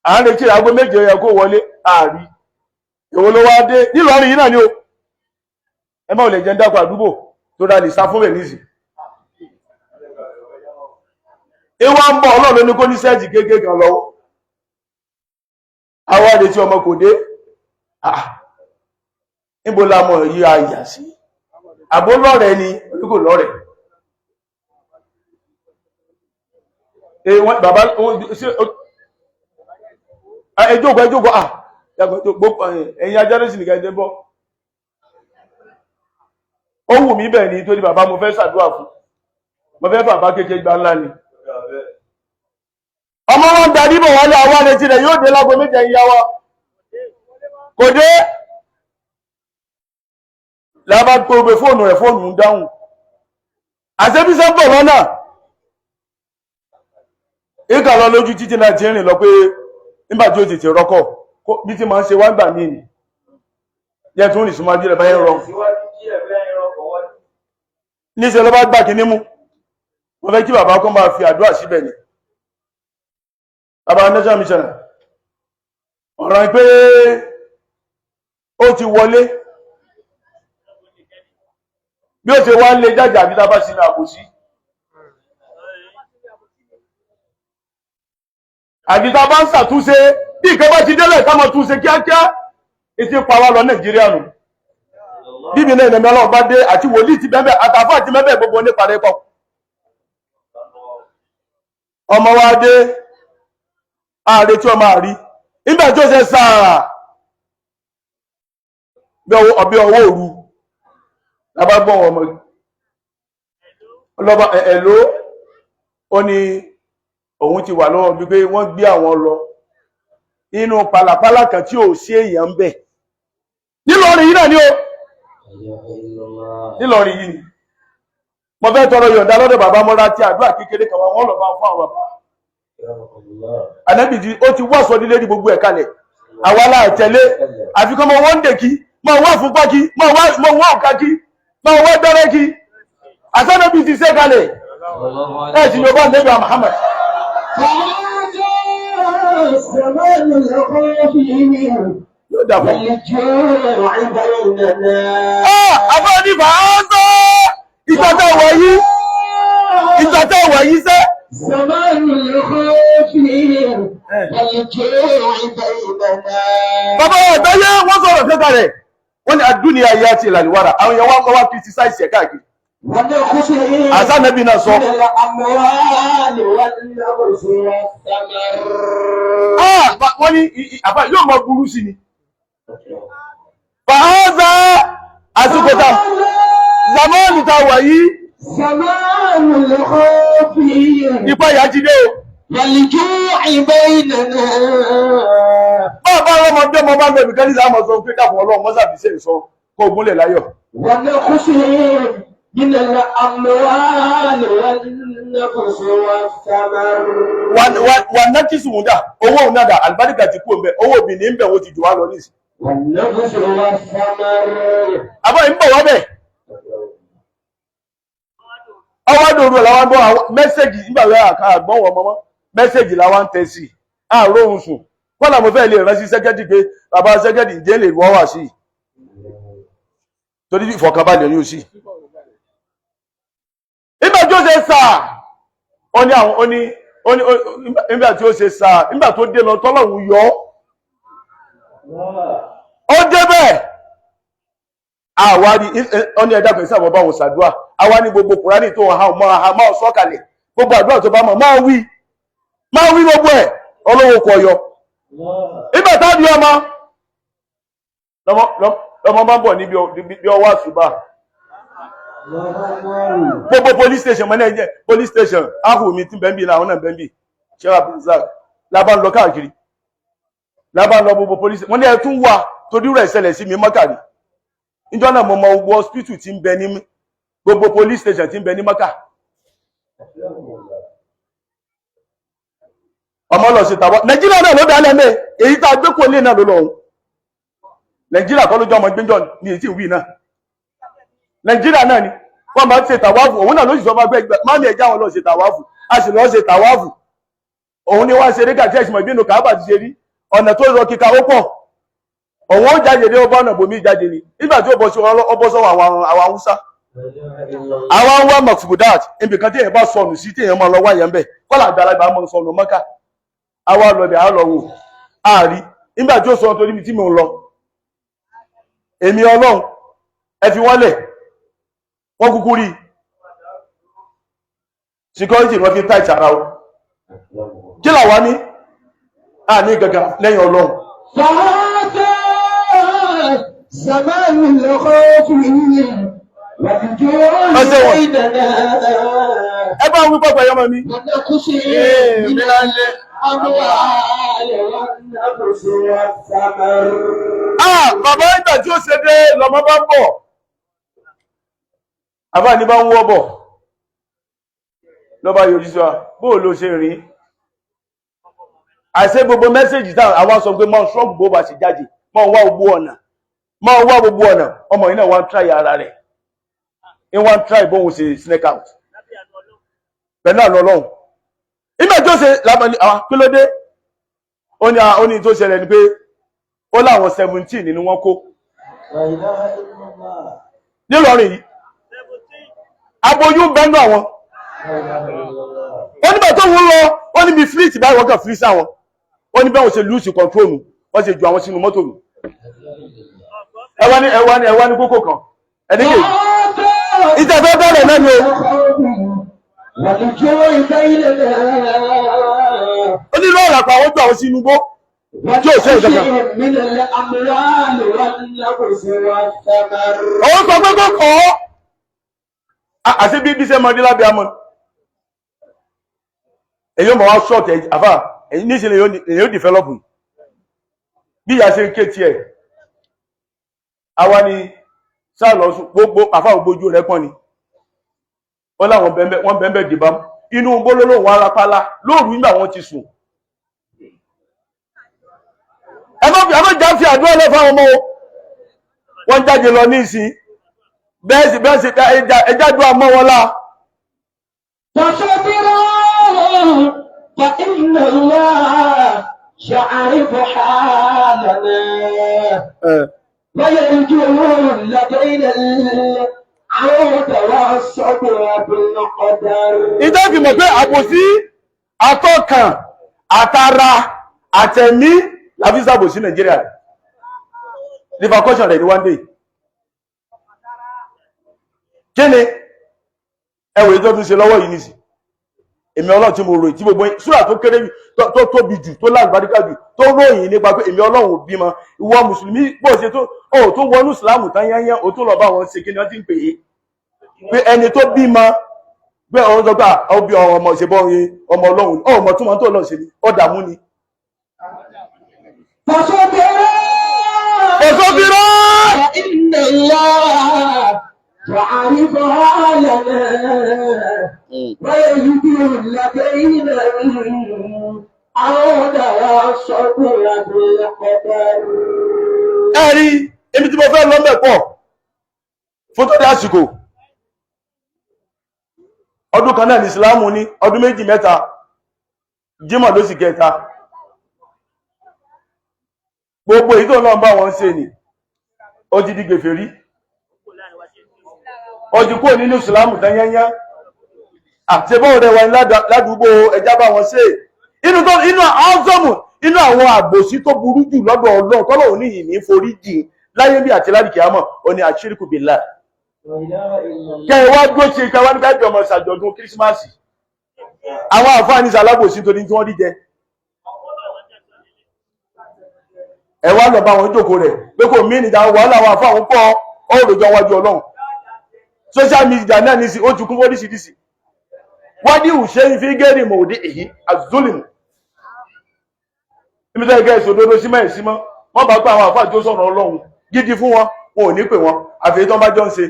à ń retí aago 7 yẹ kó wọlé, ààrí èwo ló wá dé nílọrin yìí náà ni o. Ẹ má ò lè jẹ́ ń dákọ̀ àdúgbò tó ra lè sá fún bẹ̀ nísì. Ìwà ń bọ̀, Ọlọ́run ló ní kó ní sẹ́ẹ̀jì kéèkéé kan lọ́wọ́. Àwọn àrètí ọmọ kò dé. Ah, níbo la mọ̀ yí àyà sí? Àbó lọ́rẹ̀ ni oníkò lọ́rẹ̀. Bàbá ẹ jókòó, ẹ jókòó. Ah, ẹ̀yin ajárẹ́sì nìkan ẹ̀dẹ́ bọ́. Ó wù mí bẹ́ẹ̀ ni, torí bàbá mo fẹ́ ṣàdúrà fún, mo fẹ́ bàbá kékeré gba ńlá ni. Ọmọ wọn darí bọ̀ wálé, àwọn àrètí rẹ̀ yóò dé lágo 7 ìyá wa kò dé. Lábá gbogbo fóònù rẹ̀, fóònù ń dáhùn, àṣẹ́bíṣẹ́ ń bọ̀ lọ́nà. Ìkà lọ lójú títí náà ti rìn lọ pé nígbà tí ó tètè rọ́kọ̀ bí tí máa ń ṣe wá gbà mí nì jẹ́ tún rìn súnmọ́ ajílẹ̀ báyẹn rọ. Síwájú díẹ̀ bẹ́ẹ̀ rọkọ̀ wọlé. Níṣẹ́ ló bá gbà kíní mú. Wọ́n fẹ́ kí bàbá kan máa fi àdúrà síbẹ̀ ni. Bàbá national mission, ọ̀ràn pé ó ti wọlé bí ó ṣe wá lé jáde, àbí tá a bá sínú àbòsí, àbí tá a bá ń ṣàtúnṣe, bí nǹkan bá ti délẹ̀ ká máa túnṣe kíákíá. Ètò ìpa wa lọ Nàìjíríà nù bíbí náà, ìnàmí Ọlọ́run bá dé àti wòlíì ti bẹ́ẹ̀ àtàfà àti mẹ́bẹ̀ gbogbo nípa rẹ̀ pọ̀. Ọmọ wa dé, ààrẹ tí ọmọ àrí nígbà tí ó ṣe sáà bí ọwọ́ òru lábá gbọ́n ọmọ ọlọ́ba ẹ̀ló, ó ní òun ti wà lọ́wọ́ wípé wọ́n gbé àwọn lọ inú pàlàpálà kan tí ò sí èèyàn ń bẹ̀ nílọrin yìí náà ni ó nílọrin yìí ni. Mo fẹ́ tọrọ yọ̀ǹda lọ́dọ̀ bàbá mọ́ra tí àdúrà kékeré kan wọ́n lọ bá fún àwọn bàbá. Ànábì tí ó ti wá sọ nílé ní gbogbo ẹ̀ kalẹ̀, àwa láàtẹ̀lé, àfikún mọ́ wọ́n ń dè kí mọ́ wá fúnpá kí mọ́ wá ọ̀ká kí mọ́ wá gbẹ́rẹ́ kí. Àsánàbí ti ṣe kalẹ̀. Ẹ̀ sì ni ọba nẹ́bí Muhammad. فهذا زمان الخوف Yóò dà fún. والجوع بيننا. Àbá ní fàáṣọ́ ìtọ́tọ̀ wọ̀nyí, ìtọ́tọ̀ wọ̀nyí sẹ́. زمان الخوف والجوع بيننا. Bàbá wa àgbáyé wọ́n sọ̀rọ̀ kẹta rẹ̀. Wọ́n ní adúniya yá ti ìlànìwárà. Àwọn èèyàn wá wá criticize ẹ̀ káàkiri. ونخشى Àsánàbí náà sọ. من الأموال والنفس والثمر. Ah, wọ́n ní àbá yóò mọ burú sí ni. Fàáza àsìkò ta zamani ta wà yìí زمان الخوف ipa ìyá ti dé o. والجوع بيننا. Bá ọmọdé ọmọ bá ń bẹ̀rù kẹ́lí láàmú sọ pé káfọ́ ọlọ́run mọ́sà fi ṣe ìsọ kó gúnlẹ̀ láyọ̀. ونخشى من الأموال والنفس والثمر. Wà nákìsù ń dà, owó òun náà dà, àlùbáríkà ti kú òun bẹ̀, owó obìnrin ń bẹ̀ wọ́n ti jù wá lọ nísì. والنفس والثمر. Àbọ̀ ń bọ̀ wá bẹ̀. Ọwọ́ dòru ẹ̀ làwọn gbọ́ àwọn mẹ́sẹ̀gì nígbà wẹ́ àgbọ̀n wọn mọ́mọ́ mẹ́sẹ̀gì làwọn ń tẹ̀ sí i. Àárọ̀ òun sùn. Kọ́lá mo fẹ́ lè ránṣẹ́ sẹ́kẹ́tì pé bàbá sẹ́kẹ́tì ǹjẹ́ lè wọ́ wá sí i. Torí ìfọ̀kànbalẹ̀ ní òsì. Nígbà tí ó ṣe sáà, ó ní àwọn ó ní ó ní nígbà tí ó ṣe sáà, nígbà tó dé lọ tọ́lọ́hún yọ ọ́. Ó débẹ̀ àwárí ọ́ní ẹ̀dá kan sábà báwọn ṣàdúrà àwa ní gbogbo kùránì tó hàn mọ́ ha máa sọ́kalẹ̀ gbogbo àdúrà tó bá mọ̀ máa wí máa wí gbogbo ẹ̀ ọlọ́wọ́ kọ yọ. Nígbà tábí ọmọ lọmọ bá ń bọ̀ níbi ọwọ́ àṣùbà gbogbo police station mọ́ náà police station áhù mi tí bẹ́ńbì làwọn náà bẹ́ńbì ṣẹ́wà bẹ́ńzà lábá ń lọ káàkiri lábá ń lọ gbogbo police wọ́n ní ẹ tún wà torí rẹ̀ ṣẹlẹ̀ sí mi mọ́kàrí níjọ́ náà mo mọ gbogbo hospital tí ń bẹ ní gbogbo police station tí ń bẹ ní mọ́kà. Ọmọ lọ sí tàbọ̀ Nàìjíríà náà ló dálẹ̀ mẹ́ èyí tá a gbé kó lé náà ló lọ́hùn. Nàìjíríà kọ́ ló jọ ọmọ gbẹ́jọ́ ní èyí tí ń wí náà. Nàìjíríà náà ni wọ́n máa ń ṣe tàwáfù òun náà ló sì sọ fún agbẹ́ máàmì ẹ̀já wọn lọ ṣe tàwáfù a sì lọ ṣe tàwáfù. Òun ni wọ́n ṣe eré kàtí ẹ̀sìn ìbínú kàábà ti ṣe rí ọ̀nà tó lọ kíka ó pọ̀. Òun ó jáde dé ọba ọ̀nà bòmí jáde ni nígbà tí ó bọ́ sọ́wọ́ àwọn Haúsá. Àwọn ń wá Mọ̀fùdát ibì kan tí èèyàn bá sọnù sí tí èèyàn máa lọ wá yẹn bẹ̀ kọ́lá àgbàlagbà máa sọnù Mọ́kà. Àwa lọ bẹ̀ á lọ wò àárí nígbà tí ó sọ torí ibi tí mò ń lọ. Èmi Ọlọ́run ẹ fi wọ́n lẹ̀ wọ́n kúkú rí security wọ́n fi tight ara o. Kí làwa ní? A ní gàgà lẹ́yìn Ọlọ́run. فهذا زمان الخوف والجوع بيننا. Ẹ bá ń wí pọ̀pọ̀ ẹ̀yọ́mọ mi. ونقص من الأموال والنفس والثمر. Ah, bàbá ìgbà tí ó ṣe dé lọmọ bá ń bọ̀. Àbá ní bá ń wọ́ bọ̀. Lọ́ba yòjú sọ, bóò ló ṣe rí. Àṣé gbogbo mẹ́sẹ̀jì táwọn àwọn sọ pé máa ṣọ́ọ̀bù bó bá ṣe jáde, máa wá gbogbo ọ̀nà. Máa wá gbogbo ọ̀nà. Ọmọ yìí náà wá ń try ara rẹ̀. Ń wá ń try bóun ṣe snake out. Pẹ̀lú àlọ́ Ọlọ́run. Ìgbà tí ó ṣe lábàá ní àwọn kí ló dé? Ó ní tó ṣẹlẹ̀ ni pé ó láwọn 17 nínú wọn kó. Nílọrin yìí, aboyún bẹ́nu àwọn. Ó nígbà tó ń lọ, ó níbi fleet báyìí wọ́n kàn fleet sáwọn. Ó ní báwọn ṣe lose control nù, wọ́n ṣe ju àwọn sínú mọ́tò nù. Ẹ wá ní kókó kan. Ẹni kejì. Ìjọba bẹ̀rẹ̀ náà ni o. والجوع بيننا. Ó ní lọ́ọ̀rọ̀ àpá àwọn ju àwọn sínú igbó. Tí ò ṣe ìjọba. من الأموال والنفس والثمر. Òun sọ pé kó kọ́ ọ́. Àṣé bí bí ṣe mọ dé lábẹ́ amọ̀. Èyí ó mọ̀ wá ṣọ́ọ̀tì àfà èyí níṣẹ́ lè yóò dìfẹ́lọ́pù. Bí ìyá ṣe ń ké tiẹ̀. Àwa ni sáà lọ sùn gbogbo àfà ògbójú rẹ̀ pọ́n ni. Wọ́n láwọn bẹ́ẹ̀ wọ́n bẹ́ẹ̀ dìbà inú gbólólóhùn arápálá lóòrù nígbà wọ́n ti sùn. Ẹ má já fi àdúrà lọ fáwọn ọmọ o. Wọ́n jáde lọ ní ìsìn. Bẹ́ẹ̀ sì bẹ́ẹ̀ sì ẹja dúà mọ́ wọn lá. فصبرا فإن الله يعرف حالنا ويرجو لدينا العود والصبر بالقدر. Ìjọ fi mọ̀ pé àbòsí àtọkàn àtara àtẹ̀mí la fi ṣàbòsí Nàìjíríà. Repercussion rẹ̀ ní one day. Kí ni ẹwẹ̀ ìjọ tún ṣe lọ́wọ́ yìí nìsí? Èmi Ọlọ́run tí mo ròyìn tí gbogbo súrà tó kéré tó tóbi jù tó lágbàdíkà jù tó ròyìn nípa pé èmi Ọlọ́run ò bímọ. Ìwọ mùsùlùmí bó ṣe tó ò tó wọnú ìsìlámù tán yányán ò tó lọ bá wọn ṣe kí ni wọ́n ti ń pè é pé ẹni tó bímọ pé ọ̀rọ̀ sọ pé ó bí ọmọ ṣe bọ́ oyin ọmọ Ọlọ́run ọmọ tó máa tó lọ ṣe ni ó dààmú ni. فصبرا Òṣòfìrọ́ فإن الله يعرف حالنا ويجد لدينا العود والصبر بالقدر. Ẹ̀rí èmi tí mo fẹ́ lọ mẹ́ pọ̀ fún tó dé àsìkò ọdún kan náà ní ìsìláàmù ní ọdún méjì mẹ́ta Jímọ̀ ló sì kẹta gbogbo èyí tó náà bá wọn ṣe ni ó ti di gèfèrí, ó ti kúrò nínú ìsìláàmù tányányá àti bọ́ọ̀ rẹ̀ wà ní ládùúgbò ẹjá bá wọn ṣe inú tó inú ọ́nzọ́mù inú àwọn àgbòsí tó burú jù lọ́dọ̀ Ọlọ́run tọ́lọ́run ní ìní forí jìn láyé bí àti lálìkí àmọ́ ò ní àṣírìkù bìlá kẹ ẹ wá dúró ṣe kẹ wá nígbà jọ ọmọ ṣàjọ̀dún kírísímàsì àwọn àfáàní ṣalábòsí torí tí wọ́n rí jẹ ẹ wá lọ bá wọn jókòó rẹ̀ pé kò mí nìjà wàhálà àwọn àfáà ń pọ̀ ọ̀rọ̀jọ wájú Ọlọ́run. Social media náà ní sí ó ti kún fóríṣiríṣi wádìí ṣe ń fi gẹ́rì mọ̀ọ́dí èyí azulimu níbi tó ẹgẹ́ ìṣòdodo símọ́ ìsímọ́ wọ́n bá gbọ́ àwọn àfáà tó sọ̀rọ̀ Ọlọ́run gidi fún wọn, wọn ò ní pè wọn àfẹ́yí tó ń bá jọ ń ṣe.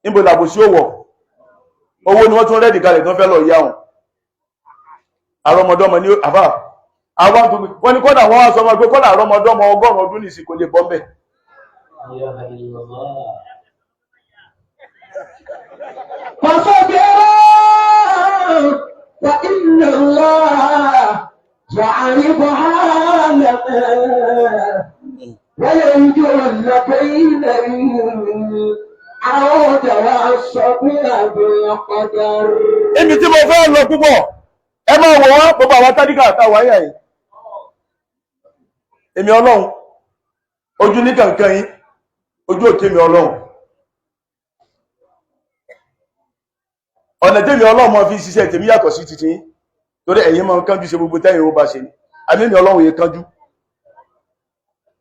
Níbo làbòsí òwọ̀ owó ni wọ́n tún rẹ́dì kalẹ̀ tó ń fẹ́ lọ yá wọn àrọmọdọ́mọ ní àfà àwọn tó wọ́n ní kọ́dà wọ́n wá sọ wọn pé kọ́dà àrọmọdọ́mọ 100 ọdún nìsín kò lè bọ́ mbẹ̀. فصبرا فإن الله يعرف حالنا ويرجو لدينا العود والصبر بالقدر. Ibi tí mo fẹ́ lọ púpọ̀ ẹ máa wọ̀ wọ́n gbogbo àwọn tádìkà àtàwọn ayé yìí. Èmi Ọlọ́run ojú ní kankan yín ojú òkè mi Ọlọ́run ọ̀nà tèmi Ọlọ́run máa fi ṣiṣẹ́ tèmi yàtọ̀ sí titi yín torí ẹ̀yin máa ń kánjú ṣe gbogbo tẹ́yìn ó bá ṣe ni àmì èmi Ọlọ́run yẹn kánjú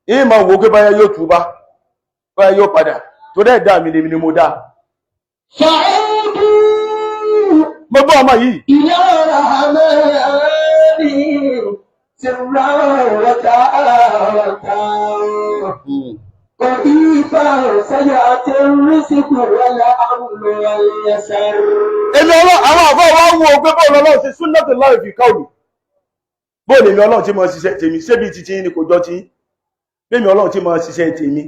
yín máa wò ó pé báyá yóò túbá báyá yóò padà torí ẹ̀dá mi lèmi ni mo dá. فعودوا Mo gbọ́ ọmọ yìí إلى رحمن سرا وتعالى قريبا سيأتي الرزق والأمن واليسر. Èmi Ọlọ́run àwọn àfọ́ wa ń wo pé bóòlù Ọlọ́run ṣe súnlẹ̀tò láì fi káwì bóòlù èmi Ọlọ́run tí mo ṣiṣẹ́ tèmi ṣébi titi yín ni kò jọ ti bẹ́ẹ̀mi Ọlọ́run tí mo ṣiṣẹ́ tèmi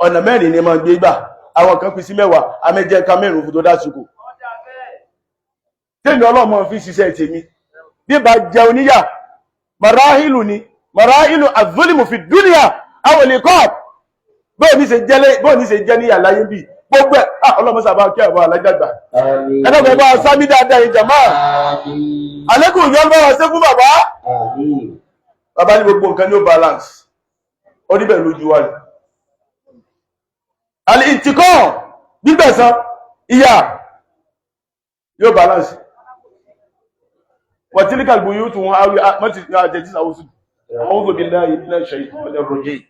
ọ̀nà mẹ́rin ni mo gbé gbà àwọn kan pín sí mẹ́wàá amẹ́jẹ́ ká mẹ́rin fún tó dásìkò tèmi Ọlọ́run mo fi ṣiṣẹ́ tèmi bí bá jẹ oníyà marahilu ni marahilu azulimu fi dúnìyà àwọn olè kọ́ bóò ní ṣe jẹ́ níyà láyé bí gbogbo ẹ̀ ọlọ́mọ sábà kí àwọn alájàgbà ẹ̀dọ́gbẹ̀ bá sábí dáadáa ìjàmá àlékún ìyọ́n bá wa ṣe fún bàbá. Bàbá ní gbogbo nǹkan ní ó balance ó níbẹ̀ lójú wa ni àlè ìtìkọ́ gbígbẹ̀san ìyà yóò balance wàtílíkà gbòyó tún wọn áwí mọ́tí àjẹjí sàwọ́sù. A'udhu billahi minash shaytanir rajim.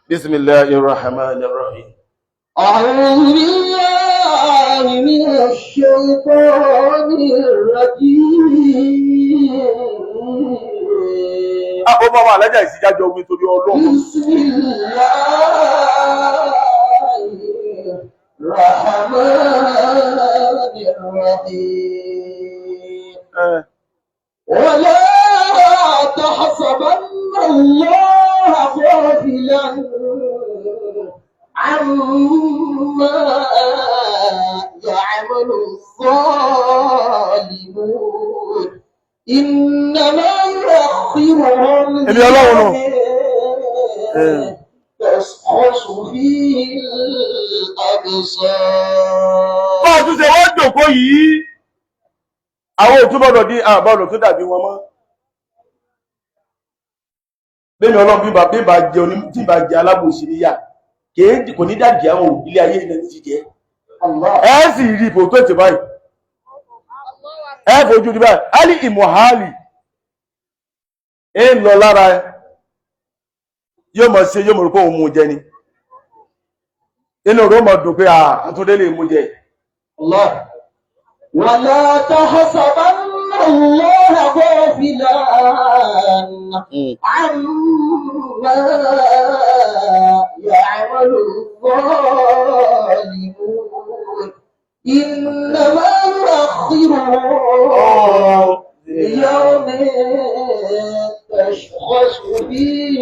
Bismillahir rahmanir rahim. أعوذ بالله من الشيطان الرجيم. Ó bá wà alájà ìsìjájọ ogun torí Ọlọ́run. بسم الله الرحمن الرحيم. ولا تحسبن الله غافلا عما يعمل الظالمون إنما يؤخرهم Èmi Ọlọ́run nù. ليوم تشخص فيه الأبصار. Bá a tún ṣe wọ́n jòkó yìí, àwọn òtún bọ́dọ̀ dí àbọ̀dọ̀ tó dàbí wọn mọ́. Bẹ́ẹ̀ni Ọlọ́run bí bá jẹ oní tí bá jẹ alábòsí níyà, kèé kò ní dàbí àwọn ilé ayé ilẹ̀ ti jẹ. الله. Ẹ sì rí ipò tó ti báyìí. Ẹ fojú rí báyìí, Ali Imuhali, ẹ ń lọ lára ẹ, yóò mọ̀ ṣe yóò mọ̀ rò pé òun mú jẹ ni. Inú rẹ̀ ó mọ̀ dùn pé àtúndé lè mú jẹ. الله. ولا تحسبن الله غافلا عما يعمل الظالمون إنما يؤخرهم ليوم تشخص فيه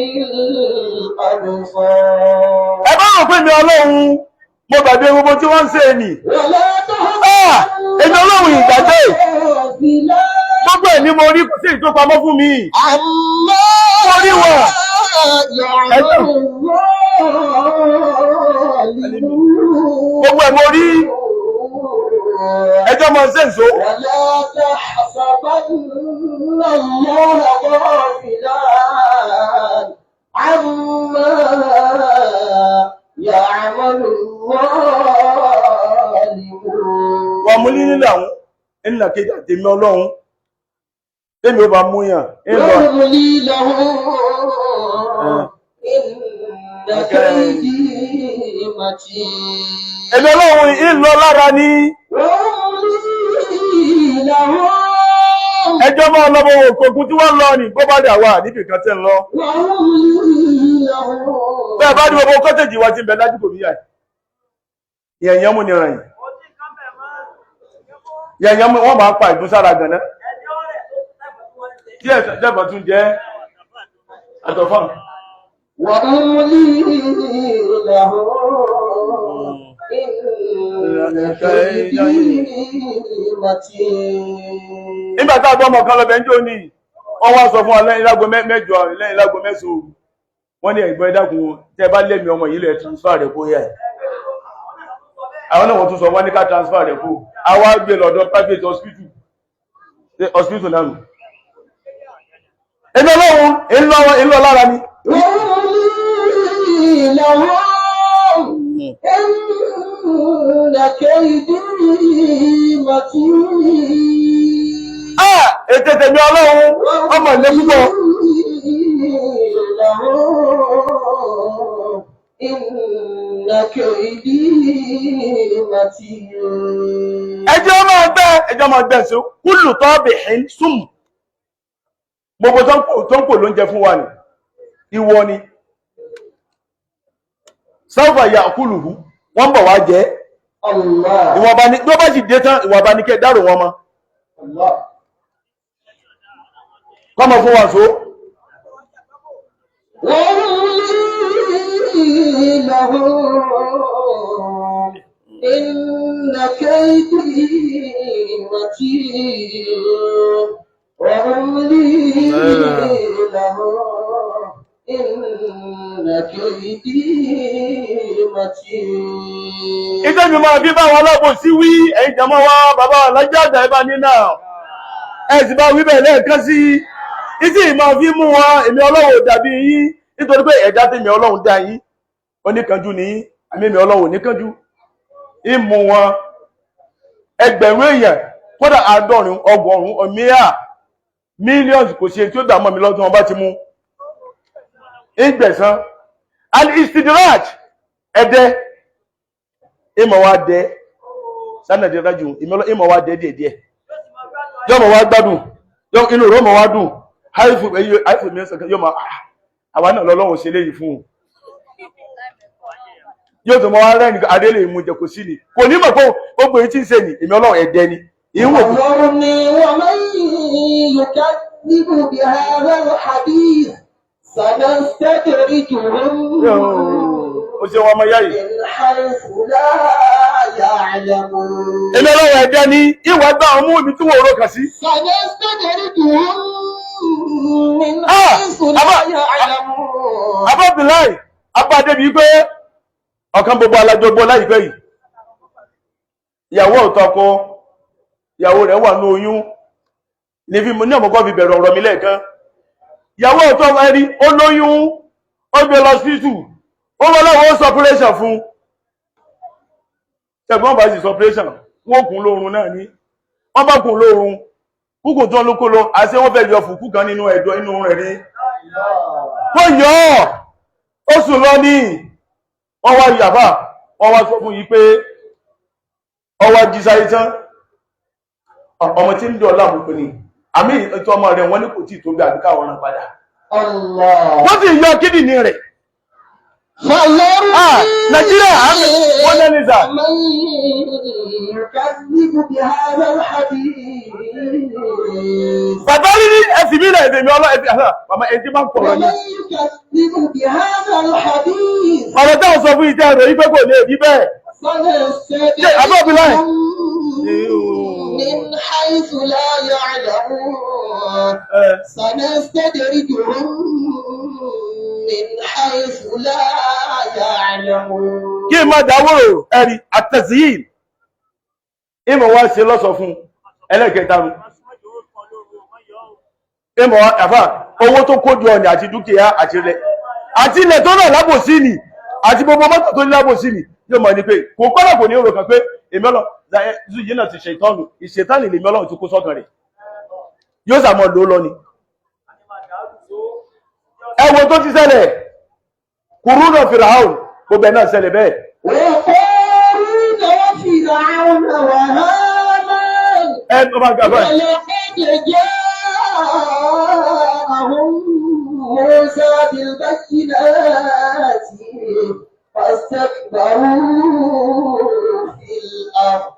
الأبصار. Ẹ bá rò pé mi Ọlọ́run mo gbàgbé gbogbo tí wọ́n ń ṣe nì. ولا Ah! Èmi Ọlọ́run ìgbàgbé. غافلا Gbogbo ẹ̀ ni mo rí, kò sí èyí tó pamọ́ fún mi. عما Mo rí wọn. يعمل الظالمون. Gbogbo ẹ̀ mo rí. Ẹjọ́ mọ ṣe nso. ولا تحسبن الله غافلا عما يعمل الظالمون. Wà mú nílẹ̀ àwọn ẹnìlà kejì àtẹ̀mí Ọlọ́run. Tèmi ó bá mú yàn. Ń lọ. وأملي لهم إن كيدي متين. Èmi Ọlọ́run ń lọ lára ní. وأملي لهم. Ẹjọ́ máa lọ bọ̀ òkòkun tí wọ́n lọ ní bó bá dà wà níbi kan tẹ́ ń lọ. وأملي لهم. Bẹ́ẹ̀ bá ní gbogbo kọ́tẹ̀jì wa ti ń bẹ lájúkò níyà. Ìyẹ̀yẹ́ mú ni ràn yìí. Ìyẹ̀yẹ́ mú wọ́n máa pa ìdún sára gànà. Tí ẹ̀sẹ̀ jẹ́bọ̀ tún jẹ́ àtọ̀fọ́n. وأملي لهم إن كيدي متين. Nígbà tá a gbọ́ ọmọ kan lọ́bẹ̀ ń jó ní, wọ́n wá sọ fún wa lẹ́yìn láago mẹ́jọ, lẹ́yìn láago 9 òru. Wọ́n ní ẹ̀gbọ́n, ẹ dákun, tẹ́ bá lẹ́mìí ọmọ yìí lẹ̀, transfer rẹ̀ kó yà ẹ̀. Àwọn náà wọ́n tún sọ, wọ́n ní ká transfer rẹ̀ kó. Àwa gbé lọ́dọ̀ private hospital. Ṣé hospital náà nù? Èmi Ọlọ́run ń lọ lára ni. وأملي لهم إن كيدي متين. Ah! Ètè tèmi Ọlọ́run ọmọ ilé púpọ̀. لهم إن كيدي متين. Ẹjọ́ máa gbẹ́, ẹjọ́ máa gbẹ́ sí kúlù tọ́ọ̀bì ń sùn. Gbogbo tó ń pò ló ń jẹ fún wa ni. Ìwọ ni. Sáfà ya kúlùhù, wọ́n bọ̀ wá jẹ́. الله. Ìwọ̀nba ni, bí ó bá sì dé tán, ìwọ̀nba ni kẹ́ dárò wọn mọ́. الله. Kọ́mọ fún wa so. وأملي لهم إن كيدي متين. وأملي لهم إن كيدي متين. Ìjẹ́ mi máa bí báwọn aláàbò sí wí, ẹ̀yin jàmọ́ wa, bàbá alájà àgbà ẹ bá ní náà. Ẹ sì bá wí bẹ́ẹ̀ lẹ́ẹ̀kan sí i. Ìsì máa fi mú wọn, èmi Ọlọ́run ò dàbí yín, nítorí pé ẹ̀dá tèmi Ọlọ́run dá yín. Oníkanjú ni yín, àmì èmi Ọlọ́run ò níkanjú. Ìmú wọn ẹgbẹ̀rún èèyàn, kódà 70, 100, ọ̀míà, millions, kò sí tí ó gbà mọ́ mi lọ́dún wọn bá ti mú. Ìgbẹ̀san, al-istidraj, ẹ̀dẹ́, ìmọ̀ wa dẹ́, sanadi rájú, ìmọ̀ wa dẹ́ díẹ̀díẹ̀. Yọ́ mọ̀ wá gbádùn, inú rẹ̀ mọ̀ wá dùn, àìfò mi sọ̀kan yóò máa, àwa náà lọ́lọ́run ṣe léyìí fún un. Yóò tó mọ́ wá rẹ́ nìkan, adé lè mú jẹ kò sí ni. Kò ní mọ̀ pé gbogbo èyí tí ń ṣe ni, èmi Ọlọ́run ẹ̀dẹ́ ni. Ìwọ̀n kò وذرني ومن يكذب بهذا الحديث سنستدرجهم. Ó O ṣe wọn ọmọ yá yìí. من حيث لا يعلمون. Èmi ọlọ́run ẹ̀dá ni ìwà gbá ọmú ibi tí wọ́n rò kà sí. سنستدرجهم من Ah, حيث لا أبا- يعلمون. Abdullahi abá débi pé ọ̀kan gbogbo alájọgbọ́ láìpẹ́ yìí. Ìyàwó ọ̀tọ̀ ọkọ, ìyàwó rẹ̀ wà ní oyún. Ní fi ní ọmọkọ́ fi bẹ̀rẹ̀ ọ̀rọ̀ mi lẹ́ẹ̀kan. Ìyàwó ọ̀tọ̀ ẹni ó lóyún, ó gbé lọ sí tù, ó wọ́n láwọn ó sọ operation fún. Ṣẹ̀gbọ́n bá sì sọ operation, wọ́n kùn lóorun náà ní. Wọ́n bá kùn lóorun, kúkùn tó ń lókó lọ, àṣé wọ́n fẹ́ yọ fùkú kan nínú ẹ̀dọ̀ inú rẹ̀ ní. Wọ́n yọ ọ́, ó sùn lọ ní. Wọ́n wá yàbá, wọ́n wá sọ fún yí pé ọwá jísáyé tán. Ọmọ tí ń dọ̀ láàmú pé ní àmì ètò ọmọ rẹ̀ wọ́n ní kò tí tó gbé àbíká ọ̀ràn padà. الله. Wọ́n sì yọ kídìní rẹ̀. فذرني Ah, Nàìjíríà, wọ́n lẹ́ni sà. من يكذب بهذا الحديث. Bàbá rí ní ẹ̀sìn mi rẹ̀ èmi ọlọ́ ẹ̀fì àṣà bàbá ẹni tí máa ń pọ̀rọ̀ ni. ومن يكذب بهذا الحديث Ọ̀rọ̀ táwọn sọ fún ìtẹ́ rẹ̀ wípé kò lè rí bẹ́ẹ̀. Ṣé àbá òbí láì? سنستدرجهم من حيث لا يعلمون. سنستدرجهم من حيث لا يعلمون. Kí n máa dáwòrò ẹ̀rí àtẹ̀síyìn. Ìmọ̀ wá ṣe lọ́sọ̀ fún ẹlẹ́kẹta nu. Ìmọ̀ wá àfà owó tó kójú ọ̀nà àti dúkìá àti ilẹ̀. Àti ilẹ̀ tó náà lábòsí ni àti gbogbo mọ́tò tó ní lábòsí ni yóò mọ̀ ní pé kò kọ́nà kò ní òrò kan pé èmi ọlọ́ yìí náà ti ṣe ìtọ́nù ìṣètánì lèmi ọlọ́run ti kó sọ́kàn rẹ̀. Yóò sàmọ́ lò ó lọ ni. Ẹ wo tó ti ṣẹlẹ̀ kùrúnà Fìràhùn gbogbo ẹ̀ náà ṣẹlẹ̀ bẹ́ẹ̀. وقارون وفرعون وهامان. Ẹ ọba gàbá ẹ̀. ولقد جاءهم موسى بالبينات فاستكبروا في الأرض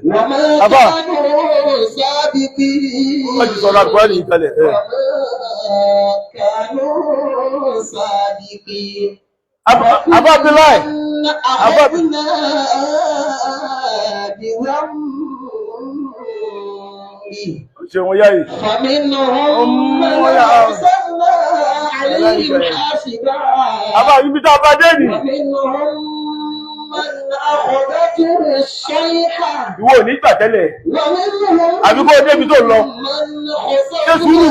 وما أبا. كانوا سابقين. Wọ́n ti sọ̀rọ̀ àkùránì yìí kalẹ̀. Ẹ̀. وما كانوا سابقين. Abá Abdullahi. أخذنا بذنبه. Ṣé wọ́n yá yìí? فمنهم من أرسلنا عليهم حاسبا. Àbá ibi tá a bá dé nì. ومنهم من أخذته الصيحة. Ìwọ ò ní gbà tẹ́lẹ̀. ومنهم Àbí kó o débi tó lọ. من Ṣé sùúrù?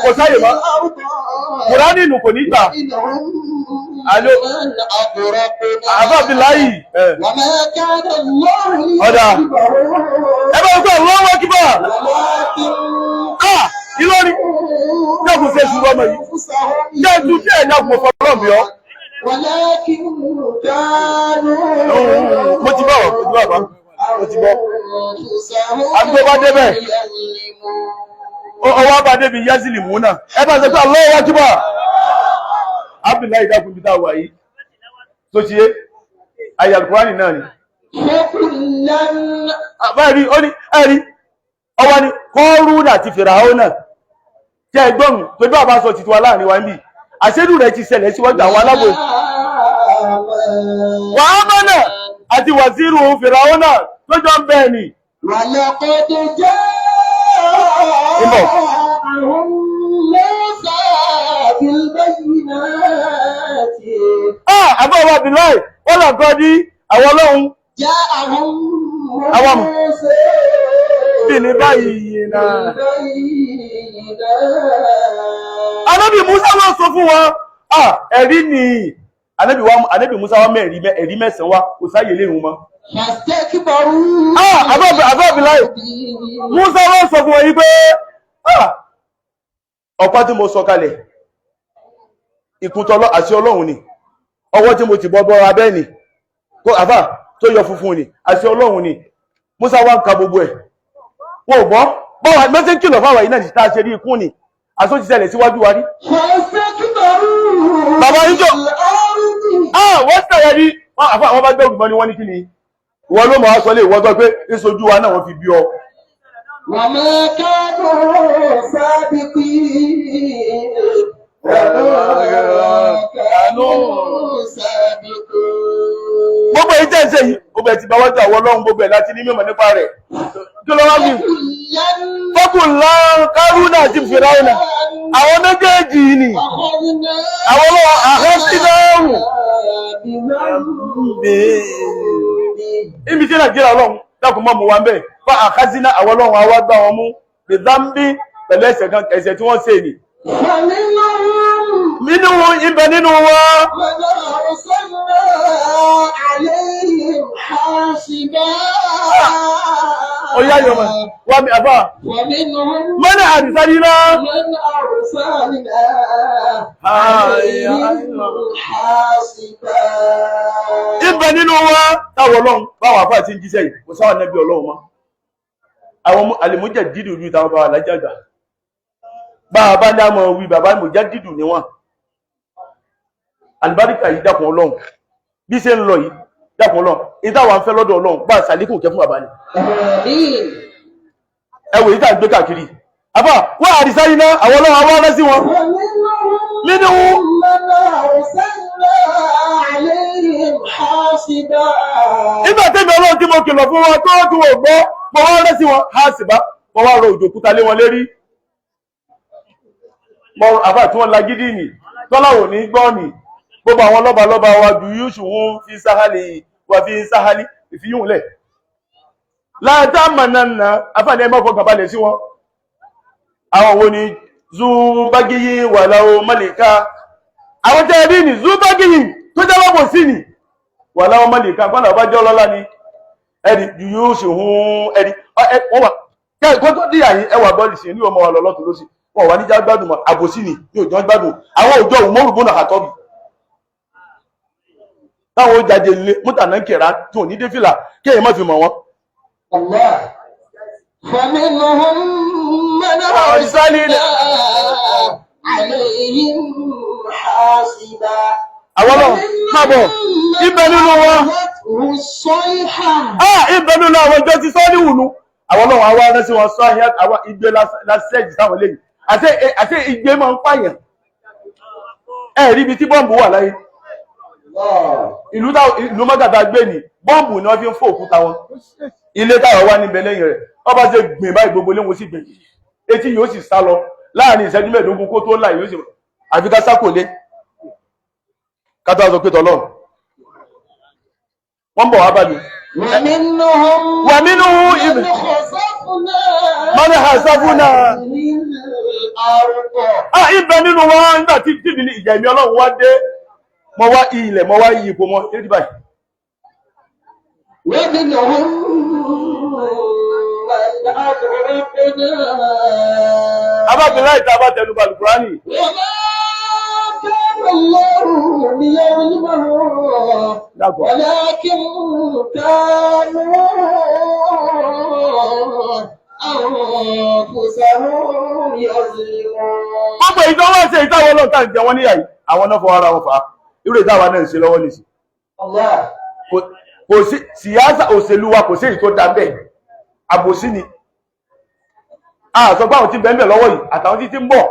Kò sáyè mọ́. الأرض. Kùránì nù kò ní gbà. ومنهم Àló. من أغرقنا. Àbá Abdullahi. Ẹ وما كان الله Ọ̀dà. ليعذبهم. Ẹ bá gbọ́ Allahu Akbar. ولكن Ah! Ìlọrin. Dákun ṣe sùúrù ọmọ yìí. Jẹ́ ẹ̀dùn díẹ̀ ní àgùnmọ̀ fọlọ́ mi ọ́. ولكن كانوا Mo ti bọ̀, mo ti bọ̀ bá. Mo ti bọ̀. أنفسهم Àbí tó bá débẹ̀. يظلمون. Ọwọ́ bá débi Yázìlì Múnà. Ẹ bá ṣe pé Allahu Akbar. Abdullahi dákun bí tá a wà yìí. Tó ṣe é, ayé Alukùránì náà ni. فكلا Báyìí ó ní ẹ̀rí ọwọ́ ni Kọ́rúnà àti Fìràhónà tí ẹgbọ́n tó bí àbá sọ títí wa láàrin wa ń bì àṣẹ́lú rẹ̀ ti ṣẹlẹ̀ síwájú àwọn alábò wàhámánà àti wàzírù Fìràhónà tó jọ ń bẹ́ẹ̀ ni. ولقد Ìbọ̀. جاءهم موسى بالبينات. Ah, àbá wa Abdullahi wọ́n là kọ́ ní àwọn ọlọ́run جاءهم Àwọn- موسى bí ní báyìí náà. بالبينات. Anábì Musa wọ́n sọ fún wọn, ah, ẹ̀rí ni Anábì wa Anábì Musa wá mẹ́rin ẹ̀rí mẹ́sàn-án wá kò sáyè léhun mọ́. فاستكبروا. Ah, àbá Abdullahi Musa wọ́n sọ fún wọn yí pé ah, ọ̀pá tí mo sọ kalẹ̀ ìkúntọ́lọ́ àti Ọlọ́run ni ọwọ́ tí mo ti bọ́ bọ́ra bẹ́ẹ̀ ni kó àfà tó yọ funfun ni àti Ọlọ́run ni. Musa wá ń ka gbogbo ẹ̀ wọn ò gbọ́ báwa mẹ́sẹ̀ ń kìlọ̀ fáwọn yìí náà tá a ṣe rí ikú ni àsójíṣẹ́lẹ̀ síwájú wa rí. فاستكبروا Bàbá yín jọ- في الأرض. Ah, wọ́n sàyẹ̀ rí àfà àwọn bá gbẹ́rù mọ́ ni wọ́n ní kí ni ìwọ ló mọ̀ wá sọ lé ìwọ tó pé ìṣojú wa náà wọ́n fi bí ọ. وما كانوا سابقين. وما كانوا سابقين. Gbogbo ẹ̀ ti bá wájú àwọn ọlọ́run, gbogbo ẹ̀ láti ní mímọ̀ nípa rẹ̀. Kí ló wá wí? Fọ́kùnlá Kárúnà àti Fìráúnà, àwọn méjèèjì ni àwọn ọlọ́run àhẹ́sínáàrùn ibi tí Nàìjíríà, ọlọ́run dákun mọ́ mú wa ń bẹ̀ fa àkásínà. Àwọn ọlọ́run àwa gbá wọn mú bìdámbí pẹ̀lú ẹ̀ṣẹ̀ kan, ẹ̀ṣẹ̀ tí wọ́n ṣe ni. Nínú ibẹ̀ nínú wọn. من أرسلنا عليهم حاصبا. Ọ̀yá yọmọ wà mí àbá. ومنهم Mọ́nà àdìsáyíná. من أرسلنا عليهم حاصبا. Ibẹ̀ nínú wọn táwọn ọlọ́run báwọn àfáà ti ń jíṣẹ́ yìí, kò sáwọn nẹ́bí ọlọ́run mọ́. Àwọn àlèmújẹ̀ dídù ní táwọn bá wà lájàgbà bá a bá ní àmọ́ wí bàbá mùjẹ́ dídù ní wọn. Àlùbáríkà yìí, dákun ọlọ́run, bí ṣe ń lọ yìí, dákun ọlọ́run, ìtawà ń fẹ́ lọ́dọ̀ ọlọ́run, bá a ṣàlékún kẹ́ fún bàbá ni. آمين. Ẹwò yìí tá à ń gbé káàkiri àbá wọ́n àdìsáyí náà, àwọn ọlọ́run àwọn ọ̀rẹ́ sí wọn. ومنهم Nínú من أرسلنا عليهم حاصبا. Nígbà tẹ́mi ọlọ́run tí mo kìlọ̀ fún wọn tó tí wọ́n gbọ́, mo wá rẹ́ sí wọn ha sì bá mo wá rọ òjò òkúta lé wọn lérí. Mo àbá tí wọ́n lagídí nì tọ́láwò ní gbọ́ nì. Gbogbo àwọn lọ́ba lọ́ba wa ju yúṣù ń fi sáhálì wà fi sáhálì ìfiyún lẹ̀ láàtà mọ̀nàmọ́. Àfààní ẹ má fọkàn balẹ̀ sí wọn. Àwọn wo ni zubagiyi wà láwọn mọ́lẹ̀ká? Àwọn tẹ́ rí ní zubagiyi tó jẹ́ lọ́bọ̀ sí ni wà láwọn mọ́lẹ̀ká kọ́nà ọba jẹ́ ọlọ́lá ni ẹni yóò sì hún ẹni wọ́n wà kó tó díyà yìí ẹwà bọ́ọ̀lì sí ní ọmọ wa lọ lọ́tún lọ́sì wọn wà níjà gbádùn mọ́. Àbòsí ni ní òjò gbádùn. Àwọn òjò òmòrùn bọ́nà àtọ́bì táwọn ó jáde lé mútànà kẹrà tó ní dé fìlà kéèyàn má fi mọ̀ wọ́n. الله فمنهم من أرسلنا عليهم حاصبا. Àwọn ọlọ́run má bọ̀ ibẹ̀ nínú wọn. أخذته الصيحة. Ah, ibẹ̀ nínú àwọn ìjọ ti sọ́ọ́ ní wùnú. Àwọn ọlọ́run àwa rán sí wọn sọ àwa igbe lásẹ̀jì táwọn eléyìí àṣẹ igbe máa ń pààyàn. Ẹ rí ibi tí bọ́ǹbù wà láyé. Ìlú táwọn ìlú mọ́gàdá gbé ní bọ́ǹbù ni wọ́n fi ń fò òkúta wọn. Ilé táwọn wá níbẹ̀ lẹ́yìn rẹ̀, wọ́n bá ṣe gbìn báyìí, gbogbo ilé wọn sì gbìn. Etí yóò sì sá lọ láàrin ìṣẹ́jú 15 kó tó là yóò sì àfi ká sákò lé. Ká tó wá sọ pé tọ́lọ́run. Wọ́n ń bọ̀ wá bá mi. ومنهم ومنه من خسفنا من خسفنا به الأرض. Ah, ibẹ̀ nínú wọn nígbà tí tíbi ní ìjà ìmí ọlọ́run wá dé, mo wá ilẹ̀, mo wá yí ipò mọ́ lérí báyìí. ومنهم من أغرقنا. Abábìlá ìta bá tẹnu balùkùránì. وما كان الله ليظلمهم Dàgbọ́. ولكن كانوا أنفسهم يظلمون. Gbogbo ìjọ wọn ṣe ìtawọ́ ọlọ́run tá à ń jẹ wọ́n níyà yìí, àwọn náà fọwọ́ ara wọn fà á. Irú ìtawà náà ń ṣe lọ́wọ́ nìsí. الله. Kò sí síyáṣà òṣèlú wa, kò sí èyí tó dá bẹ́ẹ̀. Àbòsí ni. A sọ pé àwọn tí ń bẹ ń bẹ̀ lọ́wọ́ yìí àtàwọn tí ti ń bọ̀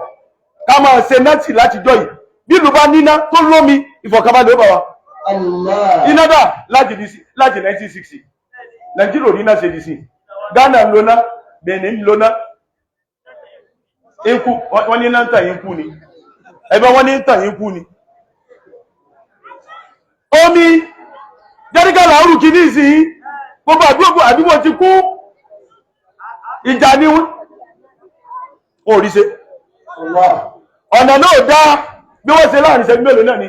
ká máa ṣe nẹ́ẹ̀tì láti jọ yìí. Bí ìlú bá níná tó lómi, ìfọ̀kànbalẹ̀ ó bá wa. الله. Iná dà láti DC láti 1960, Nàìjíríà ò ní iná ṣe DC. Ghana ń lona, Benin ń lona ikú. Wọ́n ní iná ń tàn yín kú ni, ẹgbẹ́ wọ́n ní ń tàn yín kú ni. Omi jẹ́ríkà làárù kì ní ìsìn gbogbo àdúgbò ti kú. Ìjà ni wọ́n ò rí ṣe. الله. Ọ̀nà náà dá bí wọ́n ṣe láàrin ìṣẹ́jú mélòó náà ni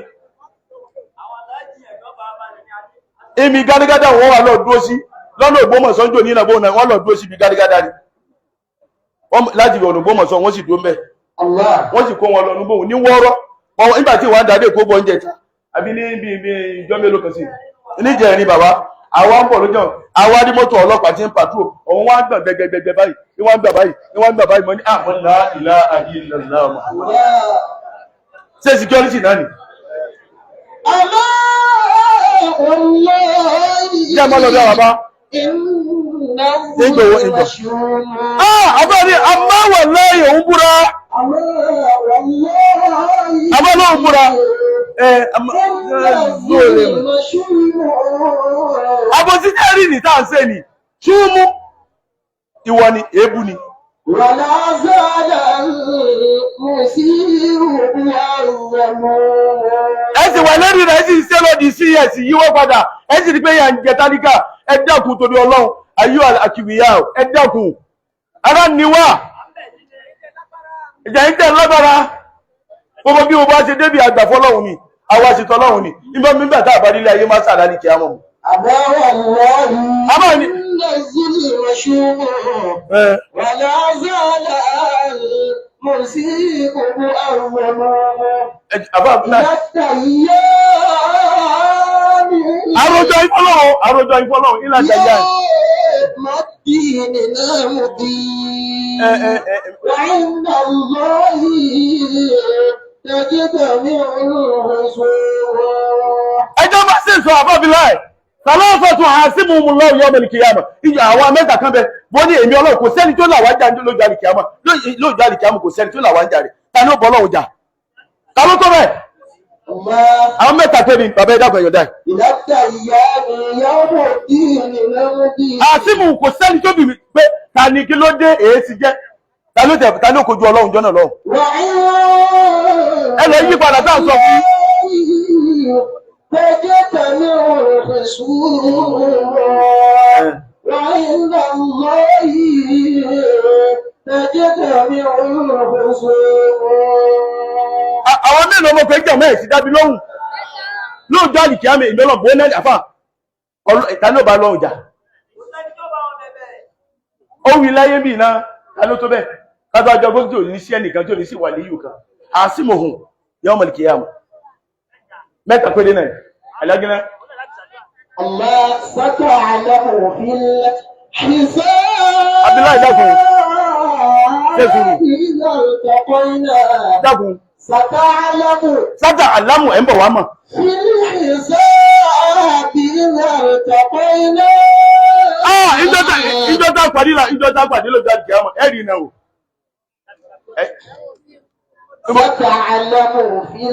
ibi gárígádá wọ́n wà lọ dúró sí lọ́nà Ògbómọ̀ṣọ́ ń jò ní ìnàbó náà, wọ́n lọ dúró sí ibi gárígádá ni. Láti ọ̀nà Ògbómọ̀ṣọ́ wọ́n sì dúró mbẹ̀. الله. Wọ́n sì kó wọn lọ níbò ní wọ́ọ́rọ́ wọn nígbà tí wọ́n á darí èkó bọ́ oúnjẹ ta àbí ní bí bí ìjọ mélòó kan sí níjẹ̀rin. Bàbá àwa ń bọ̀ lójọ́, àwa ní mọ́tò ọlọ́pàá tí ń pàtrò òun wá ń gbọ̀n gbẹgbẹgbẹ báyìí ní wọ́n ń gbà báyìí ní wọ́n ń gbà báyìí. Mọ́ ní àwọn la ilaha illallah Muhammad. الله. Ṣé security náà ni? أما والله Jẹ́ mọ́ lọ́dọ̀ bàbá. إنه Ìgbò wo, ìgbò. لمشؤوم. Ah, àbá ni àmọ́ wà lẹ́yìn òun búra. أما والله Àbá lóun búra. Ẹ àbòsí tẹ́rì ní tá à ń ṣe ni ṣúmú ìwọ ni èébú ni. ولا زال المسير يعلم. Ẹ sì wà lórí rẹ̀, ẹ sì ń ṣe lòdì sí, ẹ sì yíwọ́ padà, ẹ sì rí pé yà ń jẹ tálíkà. Ẹ dákun torí Ọlọ́run, ayé àkìwìyà, ẹ dákun, ara ni wá, ìjà ń tẹ̀ lágbára. Gbogbo bí mo bá ṣe débi àgbà fọlọ́run ni àwa ṣètò Ọlọ́run ni nígbà mígbà tá a bá nílé ayé má sàdá ní kí á mọ̀. أما والله Àmọ́ ni. إن الظلم شوم. Ẹ ولا زال المسيء مؤوم. ẹ àbá náà. إلى الديان. Àròjọ ìfọlọ́run, àròjọ ìfọlọ́run ìlà jàjà. يوم الدين نمضي. Ẹ ẹ ẹ وعند الله تجتمع الخصوم. Ẹjọ́ bá sì sọ àbábíláì tàlọ́fẹ́ tún àásìmù mú lọ́wọ́ yọmọ ìkìyàmọ̀ ìyá àwọn mẹ́ta kan bẹ bó ní èmi Ọlọ́run, kò sẹ́ni tó là wá jà lójú àlìkìyàmọ̀, lójú àlìkìyàmọ̀ kò sẹ́ni tó là wá ń jà rẹ̀. Ta ló bọ́ lọ́hùn jà? Ta ló tó bẹ́ẹ̀? الله. Àwọn mẹ́ta pé ni bàbá ẹ̀dá kan yọ̀dá ẹ̀. إلى الديان يوم الدين نمضي. Àásìmù kò sẹ́ni tó bì mí pé ta ni, kí ló dé, èé ti jẹ́, ta ló tẹ̀, ta ló kojú Ọlọ́run jọ́nà lọ́hùn? وعند Ẹ lọ yí padà tá à ń sọ fún yín. تجتمع الخصوم. وعند الله تجتمع الخصوم. Àwọn mélòó ọmọ pé jẹ̀mọ́ ẹ̀ sí dábí lóhùn lóòjọ́ àlìkìyàmọ̀ èmi Ọlọ́run bó náà àfà ta ló bá lọ́hùn jà? Ó wí láyé bí iná, ta ló tó bẹ́ẹ̀ kátó àjọ gbogbo tí ò ní sí ẹnìkan tí ò ní sí wà níyù kan àásìmòhùn yawm al-qiyamah mẹ́ta péré náà alágínà. الله ستعلم في الحساب. Abdullahi, dákun. Ṣe sùúrù. إذا التقينا. Dákun. ستعلم Sátà àlámù ẹ̀ ń bọ̀ wá mọ̀. في الحساب إذا التقينا. Ah, ìjọ tá pàdé là, ìjọ tá pàdé lójú àlìkìyàmọ̀ ẹ̀ rí iná o. ستعلم في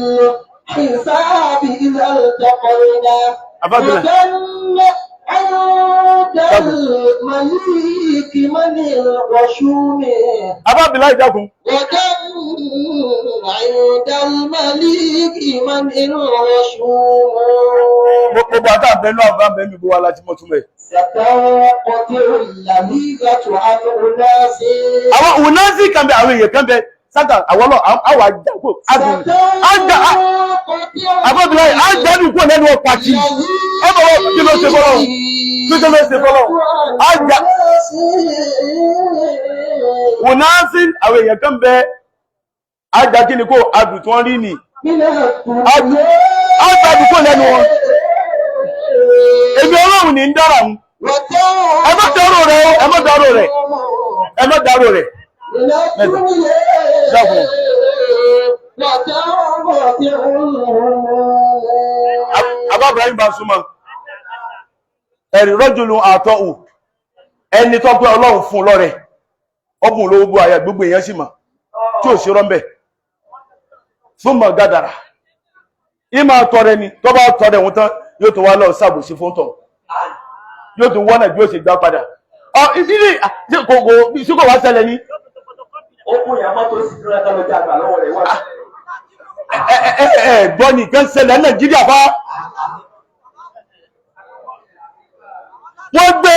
الحساب إذا التقينا. أبا بلال. وكن عند المليك من الغشوم. Abábìláì, dákun. وكم عند المليك من الغشوم. Gbogbo àtàbẹ́nú àbábẹ́nú gbogbo wa láti mọ̀ túnbẹ̀. ستنقطع اللذيذة عن أناس. Àwọn ònásì kan bẹ, àwọn èèyàn kan bẹ sátà àwọn ọlọ́ àwọn àjàkó àgùn àjà àbábìláì àjàdù kúrò lẹ́nu ọ̀pàkì ẹ bọ̀ wọ́n kí ló ṣe fọlọ́, kí ló ṣe fọlọ́ àjà ònásì àwọn èèyàn kan bẹ àjà kí ni kó adùn tí wọ́n rí ni àjàdù kúrò lẹ́nu wọn. Èmi Ọlọ́run ní ń dára mu. Ẹ má dárò rẹ o, ẹ má dárò rẹ, ẹ má dárò rẹ. Dákun. Àbá Ibrahim bá súnmọ́ ẹ̀rì rọ́jùlù àtọ́ ù ẹni tó pé Ọlọ́run fún lọ́rẹ ọbùn olówó bú àyà gbogbo èèyàn sì mà tí ò sí rọ́mbẹ̀ fún mọ̀ gádàrà ìmọ̀ tọrẹ ni tó bá tọrẹ òun tán yóò tó wá lọ ṣàbòsí fún tọ̀, yóò tó wọ́nà bí ó ṣe gbá padà ọ ìdílé kò sí kò wá ṣẹlẹ̀ ni. Ó kún ìyá mọ́tò sí dúró lọ́jọ́ àgbà lọ́wọ́ rẹ̀ wá. Ẹ ẹ ẹ gbọ́ nìkan ṣẹlẹ̀ Nàìjíríà bá wọ́n gbé,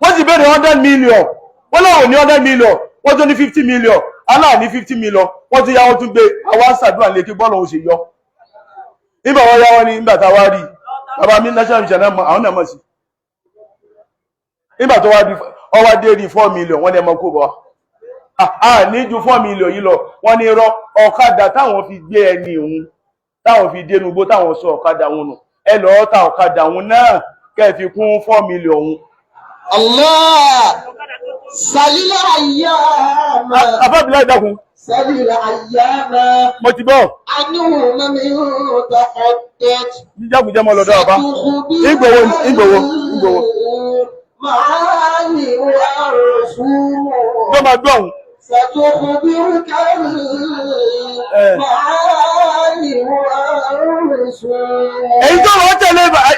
wọ́n sì béèrè 100 million, wọ́n láwọn ní 100 million, wọ́n tún ní 50 million, aláàní 50 million, wọ́n tún yá, wọ́n tún gbé. Àwa ṣàdúrà lè kí bọ́ọ̀lù òun ṣe yọ nígbà wọ́n yá wọn ní nígbà tá a wá rí bàbá mi national mission náà mọ̀ àwọn náà mọ̀ sí nígbà tó wá di ọwá dé rí 4 million, wọ́n ní ẹmọ kó bọ̀ wá a ní ju 4 million yìí lọ. Wọ́n ní irọ́, ọ̀kadà táwọn fi gbé ẹni òun táwọn fi dénú igbó táwọn sọ ọ̀kadà òun nù, ẹ lọ́ọ́ ta ọ̀kadà òun náà kẹ́ ẹ fi kún 4 million òun. الله سليل أيام. Àbábílá, ìdákun. سليل أيام. Mo ti bọ́. عنهم من تحدث. Jíjákujẹ́ mọ́ lọ́dọ̀ ọba. Ìgbòho, ìgbòho, ìgbòho. معاني ورسوم. Tó máa gbọ́ òun. ستخبرك إيه. المعاني والرسوم.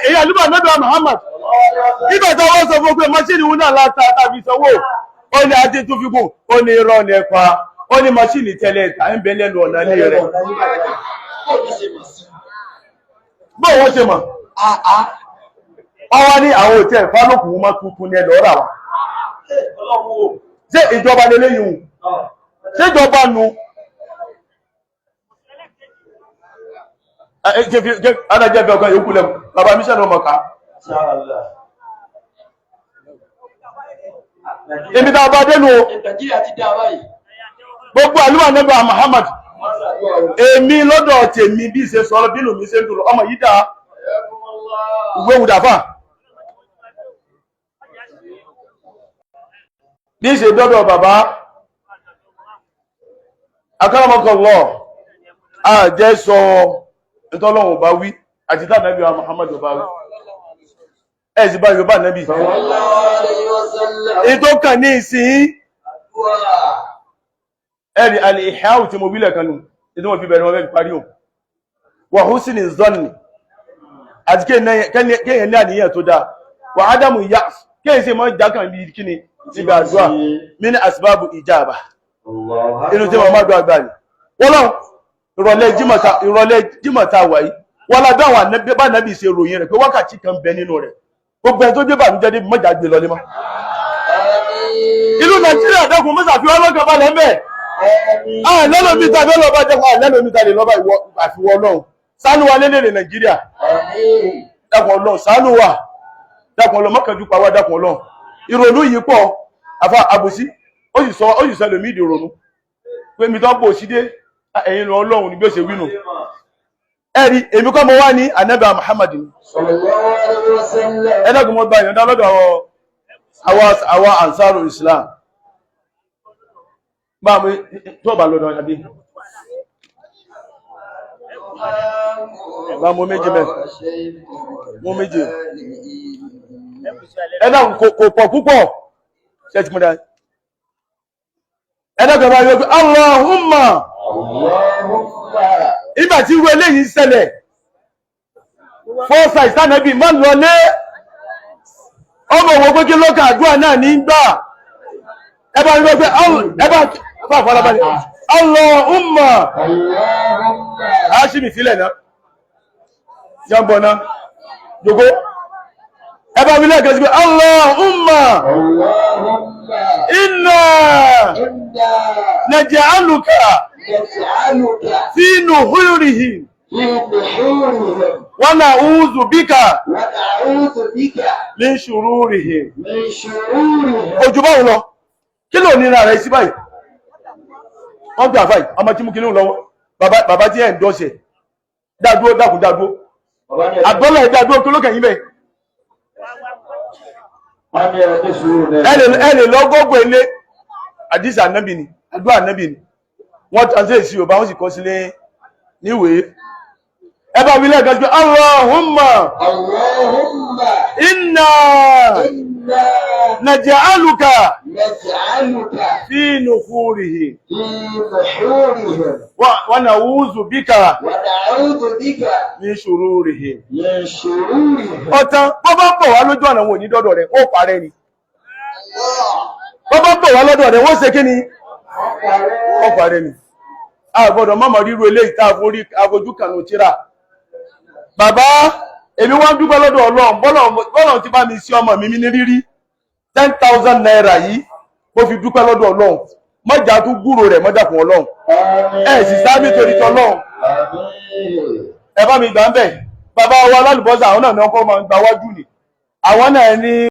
Èyí àlúbà nọ́bà Muhammad. Nígbà tí wọ́n sọ fún pé mọ́ṣíìnì wọn náà láta tàbí sanwó, ó ní ajé tó fi kún, ó ní irọ́ ní ẹ̀pa, ó ní mọ́ṣíìnì tẹ́lẹ̀ ìta ń bẹ lẹ́nu ọ̀nà ilé rẹ̀. Bó wọ́n ṣe mọ̀? Wọ́n wá ní àwọn òtẹ́ ìfálòkù wọn tuntun ní ẹlọ́ rà wá. Ṣé ìjọba lélẹ́yìn hùn? Ṣé ìjọba nu? Adájẹ́ bí ọkàn yòókù lẹ́mù, bàbá míṣẹ́ ló mọ̀ ká. Ibi tá a bá dénú o, Nàìjíríà ti dá báyìí. gbogbo àlúwà nẹ́bà Muhammad, èmi lọ́dọ̀ tèmi bí ṣe sọ bínú mi ṣe ń dùn ọmọ yìí dáa, ìwé wùdàfà. Bí ṣe dọ́dọ̀ bàbá, akọ́lọ́mọkọ̀lọ́, a jẹ́ sọ ìtọ́lọ́wọ̀n bá wí àti tánàbí wa Muhammad bá wí. Ẹ̀ sì bá Yorùbá nẹ́bí. Ètò kàn ní ìsìn ẹ̀rì alìhàù tí mo wílẹ̀ kanú ìdí wọ́n fi bẹ̀rẹ̀ wọ́n fẹ́ fi parí o. Wà húsìnì zọ́nì àti kéèyàn ní àníyàn tó dáa. Wà ádámù yá kéèyàn sì mọ́ jákàn bí kíni níbi àdúrà mí ní asbábù ìjàbà. Inú tí wọ́n má dùn àgbà ni. Wọ́n lọ́wọ́ ìrọ̀lẹ́ jímọ̀ta wà yìí. Wọ́n lábẹ́ àwọn bá ànábì ṣe ròyìn rẹ̀ pé wákàtí kan bẹ nínú rẹ̀. Gbogbo ẹni tó gbé bànújẹ́ dé mọ́jà gbé lọlé mọ́. Ìlú Nàìjíríà dẹ́kun mọ́sà fi wọ́n lọ́kàn balẹ̀ mẹ́. Lẹ́lòmí tàbí ọlọ́ba jẹ́ fún lẹ́lòmí tàbí lọ́ba àfiwọ́ Ọlọ́run. Ṣàánú wa lélẹ̀ Nàìjíríà. Dákun Ọlọ́run, ṣàánú wa. Dákun Ọlọ́run, mọ́kànjú pa wá dákun Ọlọ́run. Ìrònú yìí pọ̀, àfa àbòsí, ó sì sọ ó sì sọ ẹlòmí ìdí ìrònú. Pé mi tó bò sí dé, ẹ̀yin lọ Ọlọ́run ni bí ó ṣe wí nù. Ẹ̀rí, èmi kọ́ mo wá ní Ànábì Muhammad ni. Ẹ dákun mo gba ìyọ̀ǹda lọ́dọ̀ àwọn Ansaru Islam. Bá mi tó bá lọ́dọ̀ àbí. Bá mo méjì mẹ́. Mo méjì. Ẹ dákun kò pọ̀ púpọ̀. Ṣé ti mú dá? Ẹ dákun bá yọ pé Allahumma. Ìgbà tí irú eléyìí ń ṣẹlẹ̀, four size tánàbí má lọlé. Ọmọ òwò pé kí lọ́kà àdúrà náà ní gbà. Ẹ bá ń gbọ́ pé ẹ bá bá farabalẹ̀. Allahumma. Aṣími sílẹ̀ náà. Jambọ̀ náà. Jòkó. Ẹ bá wí lẹ́ẹ̀kan sí pé Allahumma. Inna naj'aluka fi nuhurihim wa na'udhu bika min shururihim. Ojú báwo lọ? Kí ló nira rẹ̀ sí báyìí? Wọ́n gbà fáì, ọmọ tí mú kí ní lọ́wọ́. Bàbá tí ẹ̀ ń dọ́sẹ̀. Dádúró, dákun dádúró. Àbọ́lá ẹ̀ dádúró kí ló kẹ̀yìn bẹ́ẹ̀? Ẹ lè lọ gọ́gọ́ ilé. Àdìsí ànábì ni, àdúrà ànábì ni. Wọ́n translate sí Yorùbá, wọ́n sì kọ sílé níwèé. Ẹ bá wí lẹ́ẹ̀kan sí pé Allahumma inna naj'aluka fi nuhurihim wa na'udhu bika min shururihim. Ọ̀tán, bọ́ bá bọ̀ wá lójú ọ̀nà wọn ò ní dọ́dọ̀ rẹ̀, ó parẹ́ ni. Bọ́ bá bọ̀ wá lọ́dọ̀ rẹ̀, wọ́n ṣe kí ni? Ó parẹ́ ni. A gbọ́dọ̀ mọ́mọ̀ ríru eléyìí tá a fojú kànú tíra. Bàbá, èmi wá ń dúpẹ́ lọ́dọ̀ Ọlọ́run, bọ́lọ̀ ti bá mi sí ọmọ mi ní rírí. 10,000 naira yìí, mo fi dúpẹ́ lọ́dọ̀ Ọlọ́run. Mọ́jà tún gbúrò rẹ̀ mọ́dàkùn Ọlọ́run. Ẹ sì sá nítorí tọlọ́run. Ẹ bá mi gbà ń bẹ̀. Bàbá wa lálùbọ́sà, àwọn náà ní ọkọ̀ máa ń gba wájú ni. Àwọn náà ní